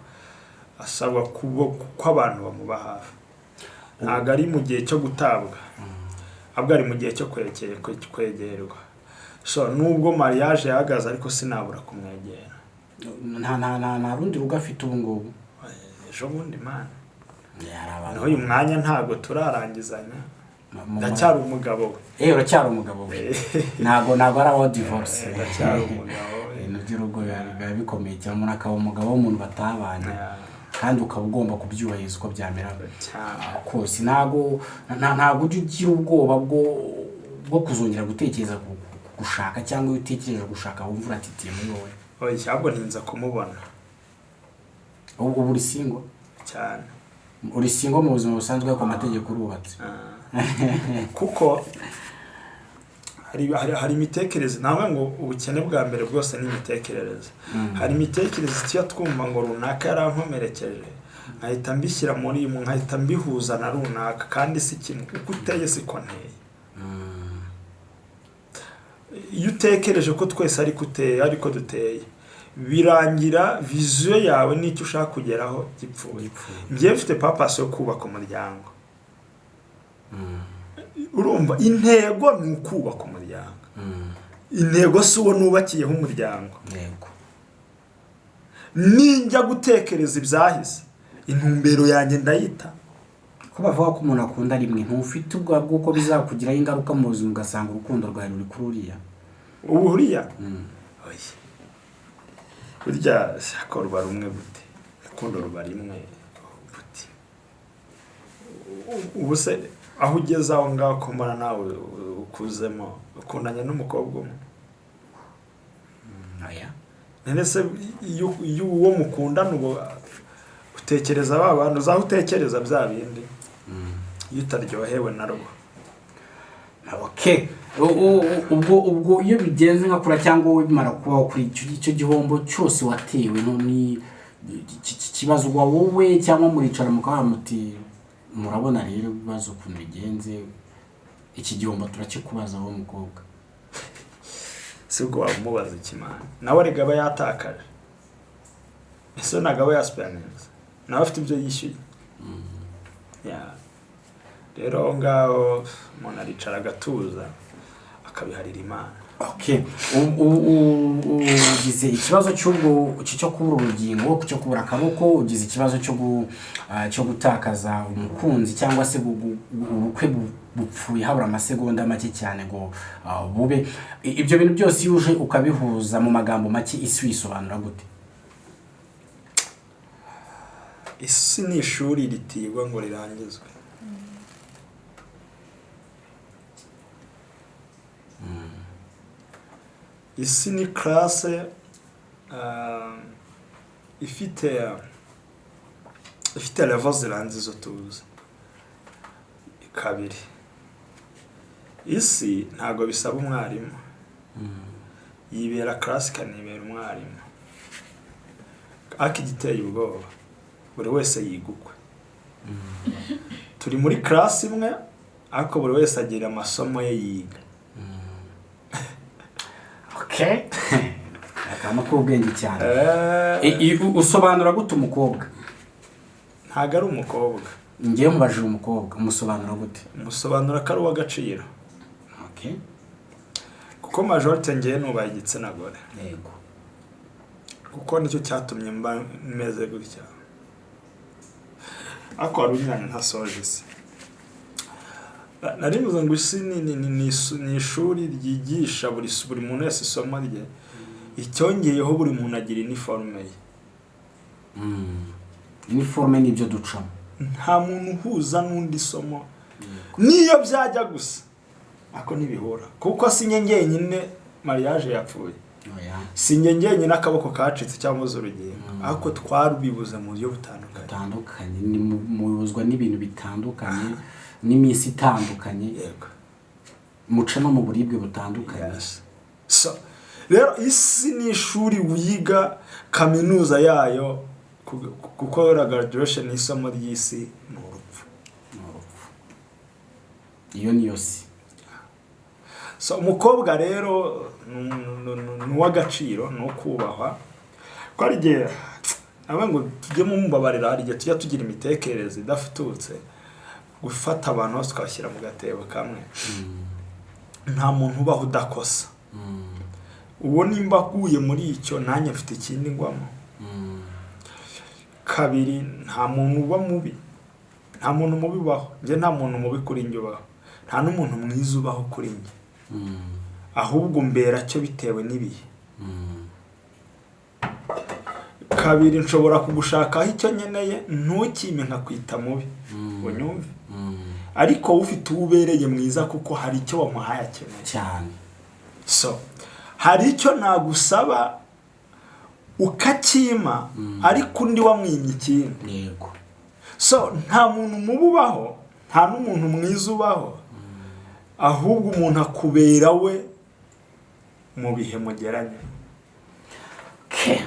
asabwa kuba ko abantu bamuba hafi. Ntabwo ari mu gihe cyo gutabwa, ahubwo ari mu gihe cyo kwegerwa. So nubwo mariage yahagaze, ariko sinabura kumwegera. Nta rundi rugo afite ubu ngubu? Ejo bundi, mana. Hari abantu. N'uyu mwanya ntabwo turarangizanya, ndacyari umugabo we. Uracyari umugabo we, ntabwo ari aho divorce. Ndacyari umugabo we. Ibintu by'urugo biba bikomeye cyane, umuntu akaba umugabo w'umuntu batabanye, kandi ukaba ugomba kubyubahiriza uko byamera Cyane. kose. Ntabwo ujya ugira ubwoba bwo kuzongera gutekereza gushaka, cyangwa iyo utekereje gushaka wumva uratitiye muri wowe? Oya, ahubwo ntinza kumubona. Ubu uri single? Cyane. Uri single mu buzima busanzwe, ariko amategeko urubatse. Kuko hari imitekerereze, ntabwo ngo ubukene bwa mbere bwose ni imitekerereze. Hari imitekerereze tujya twumva ngo runaka yarankomerekeje, nkahita mbishyira muri nkahita mbihuza na runaka, kandi si kimwe. Uko uteye siko nteye. Iyo utekereje ko twese ariko uteye, ariko duteye, birangira vision yawe n'icyo ushaka kugeraho gipfuye. Njyewe mfite purpose yo kubaka umuryango. Urumva, intego ni ukubaka umuryango, intego si uwo nubakiyeho umuryango. Ninjya gutekereza ibyahise, intumbero yanjye ndayita. Ko bavuga ko umuntu akunda rimwe, ntufite ubwoba bw'uko bizakugiraho ingaruka mu buzima, ugasanga urukundo rwawe ruri kuri uriya? Ubu uriya? Oya, burya ko ruba rumwe gute? Urukundo ruba rimwe gute? Ubu se aho ugeze aho ngaho, ko mbona nawe ukuzemo, ukundanye n'umukobwa umwe? Oya. None se iyo uwo mukundana, ubu utekereza ba bantu, uzaho utekereza bya bindi iyo utaryohewe narwo? Okay. Ubwo iyo bigenze nka kura cyangwa wowe bimara kubaho kuri icyo gihombo cyose watewe no ni kibazwa wowe cyangwa muricara mukaba muti murabona rero ibibazo ukuntu bigenze, iki gihombo turakikubaza wowe mukobwa? Si ubwo wamubaza ikimana nawe arega aba yatakaje, ese ntabwo aba yasipaninze, nawe afite ibyo yishyuye. Yeah. Rero aho ngaho umuntu aricara agatuza akabiharira Imana. Okay. Ugize ikibazo cy'ubwo cyo kubura urugingo, cyo kubura akaboko, ugize ikibazo cyo gutakaza umukunzi cyangwa se ubukwe bupfuye habura amasegonda make cyane ngo bube. Ibyo bintu byose iyo uje ukabihuza mu magambo make, isi wisobanura gute? Isi ni ishuri ritigwa ngo rirangizwe. Isi ni classe ifite level ziranze izo tuzi. Kabiri, isi ntabwo bisaba umwarimu, yibera classe ikanibera umwarimu. Ariko igiteye ubwoba, buri wese yiga ukwe. Turi muri classe imwe, ariko buri wese agira amasomo ye yiga. Okay. Akantu k'ubwenge cyane. Usobanura gute umukobwa? Ntabwo ari umukobwa. Ngewe mubajije umukobwa, umusobanura gute? Musobanura ko ari uw'agaciro. Okay. Kuko majorite ngewe nubaha igitsina gore. Yego. Kuko nicyo cyatumye mba meze gutya. Ariko wari umwana ntasoje isi. Nari mvuze ngo isi ni ishuri ryigisha buri muntu wese isomo rye. Icyongeyeho buri muntu agira iniforume ye. Iniforume ni ibyo ducamo. Nta muntu uhuza n'undi somo. Niyo byajya gusa ako ntibihura, kuko si njye njyenyine mariage yapfuye, si njye njyenyine akaboko kacitse cyangwa urugingo, ariko twabibuze mu buryo butandukanye. Bitandukanye, ni mubuzwa n'ibintu bitandukanye, n'iminsi itandukanye. Yego. Muca no mu buribwe butandukanye. Yes. So, rero isi ni ishuri wiga kaminuza yayo, gukora graduation isomo ry'isi ni urupfu. Iyo niyo si. So umukobwa rero ni uw'agaciro, ni ukubahwa. Ko hari igihe aba ngo tujye mumbabarira, hari igihe tujya tugira imitekerereze idafututse, gufata abantu bose tukabashyira mu gatebo kamwe. Nta muntu ubaho udakosa. Uwo nimba aguye muri icyo, nanjye mfite ikindi ngwamo. Kabiri, nta muntu uba mubi, nta muntu mubi ubaho. Njye nta muntu mubi kuri njye ubaho, nta n'umuntu mwiza ubaho kuri njye. Ahubwo mbera cyo bitewe n'ibihe. Kabiri, nshobora kugushakaho icyo nkeneye ntukime nkakwita mubi, unyumve. Ariko ufite uwo ubereye mwiza kuko hari icyo wamuhaye akeneye cyane. So hari icyo nagusaba ukakima, ariko undi wamwimye ikindi. Yego. So nta muntu mubi ubaho, nta n'umuntu mwiza ubaho, ahubwo umuntu akubera we mu bihe mugeranye. Okay.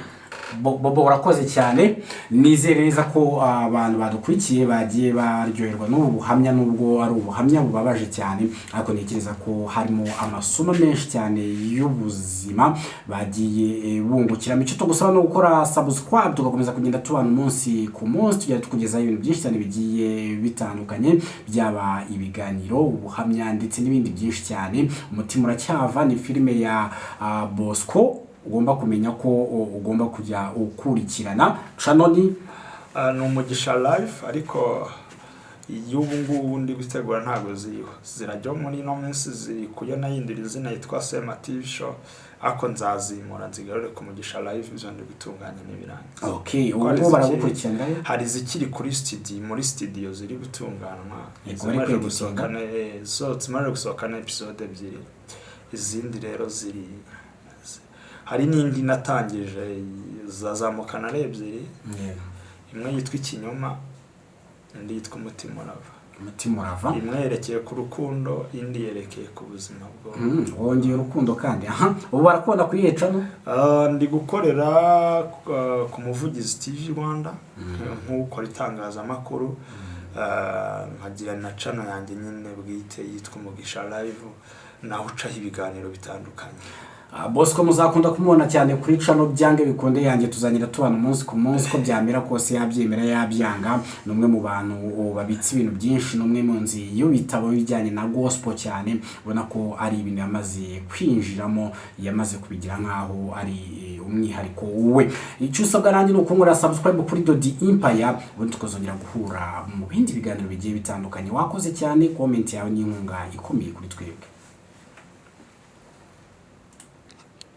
Bobo urakoze cyane, nizere neza ko abantu badukurikiye bagiye baryoherwa n'ubu buhamya, nubwo ari ubuhamya bubabaje cyane, ariko ntekereza ko harimo amasomo menshi cyane y'ubuzima bagiye bungukiramo. Icyo tugusaba ni ugukora subscribe, tugakomeza kugenda tubana umunsi ku munsi, tugenda tukugezaho ibintu byinshi cyane bigiye bitandukanye, byaba ibiganiro, ubuhamya ndetse n'ibindi byinshi cyane. Umutima Uracyava ni filime ya Bosco, ugomba kumenya ko ugomba kujya ukurikirana. Channel ni Ni Umugisha Live, ariko y'ubu ngubu ndi gutegura ntabwo ziriho, zirajya muri ino minsi ziri kuyo nayindira izina yitwa Sema TV Show, ariko nzazimura nzigarure ku Mugisha Live, izo ndi gutunganya n'ibirangiza. Okay, Kuko ubu hari ngubu baragukurikiranira. Hari izikiri kuri studio, muri studio ziri gutunganywa, Yego, zimaze bari gusohoka kweditinga. Zimaze gusohoka na episode ebyiri, izindi rero ziri, hari n'indi natangije zazamukana ari ebyiri, imwe yitwa Ikinyoma, indi yitwa Umutima Urava. Umutima urava. Imwe yerekeye ku rukundo, indi yerekeye ku buzima bwo Wongeye urukundo kandi. Aha, ubu barakunda kuyica no? Ndi gukorera ku Muvugizi TV Rwanda nk'ukora itangazamakuru. Nkagira na channel yanjye nyine bwite yitwa Umugisha Live, naho ucaho ibiganiro bitandukanye. Bosco muzakunda kumubona cyane kuri channel, byange bikunde yanjye, tuzagenda tubana umunsi ku munsi ko byamera kose, yabyemera yabyanga. Ni umwe mu bantu babitse ibintu byinshi, ni umwe mu nzi y'ibitabo bijyanye na gospel cyane, ubona ko ari ibintu yamaze kwinjiramo, yamaze kubigira nk'aho ari umwihariko we. Icyo usabwa nanjye ni ukunkorera subscribe kuri Dodi Empire, ubundi tukazongera guhura mu bindi biganiro bigiye bitandukanye. Wakoze cyane, comment yawe ni inkunga ikomeye kuri twebwe.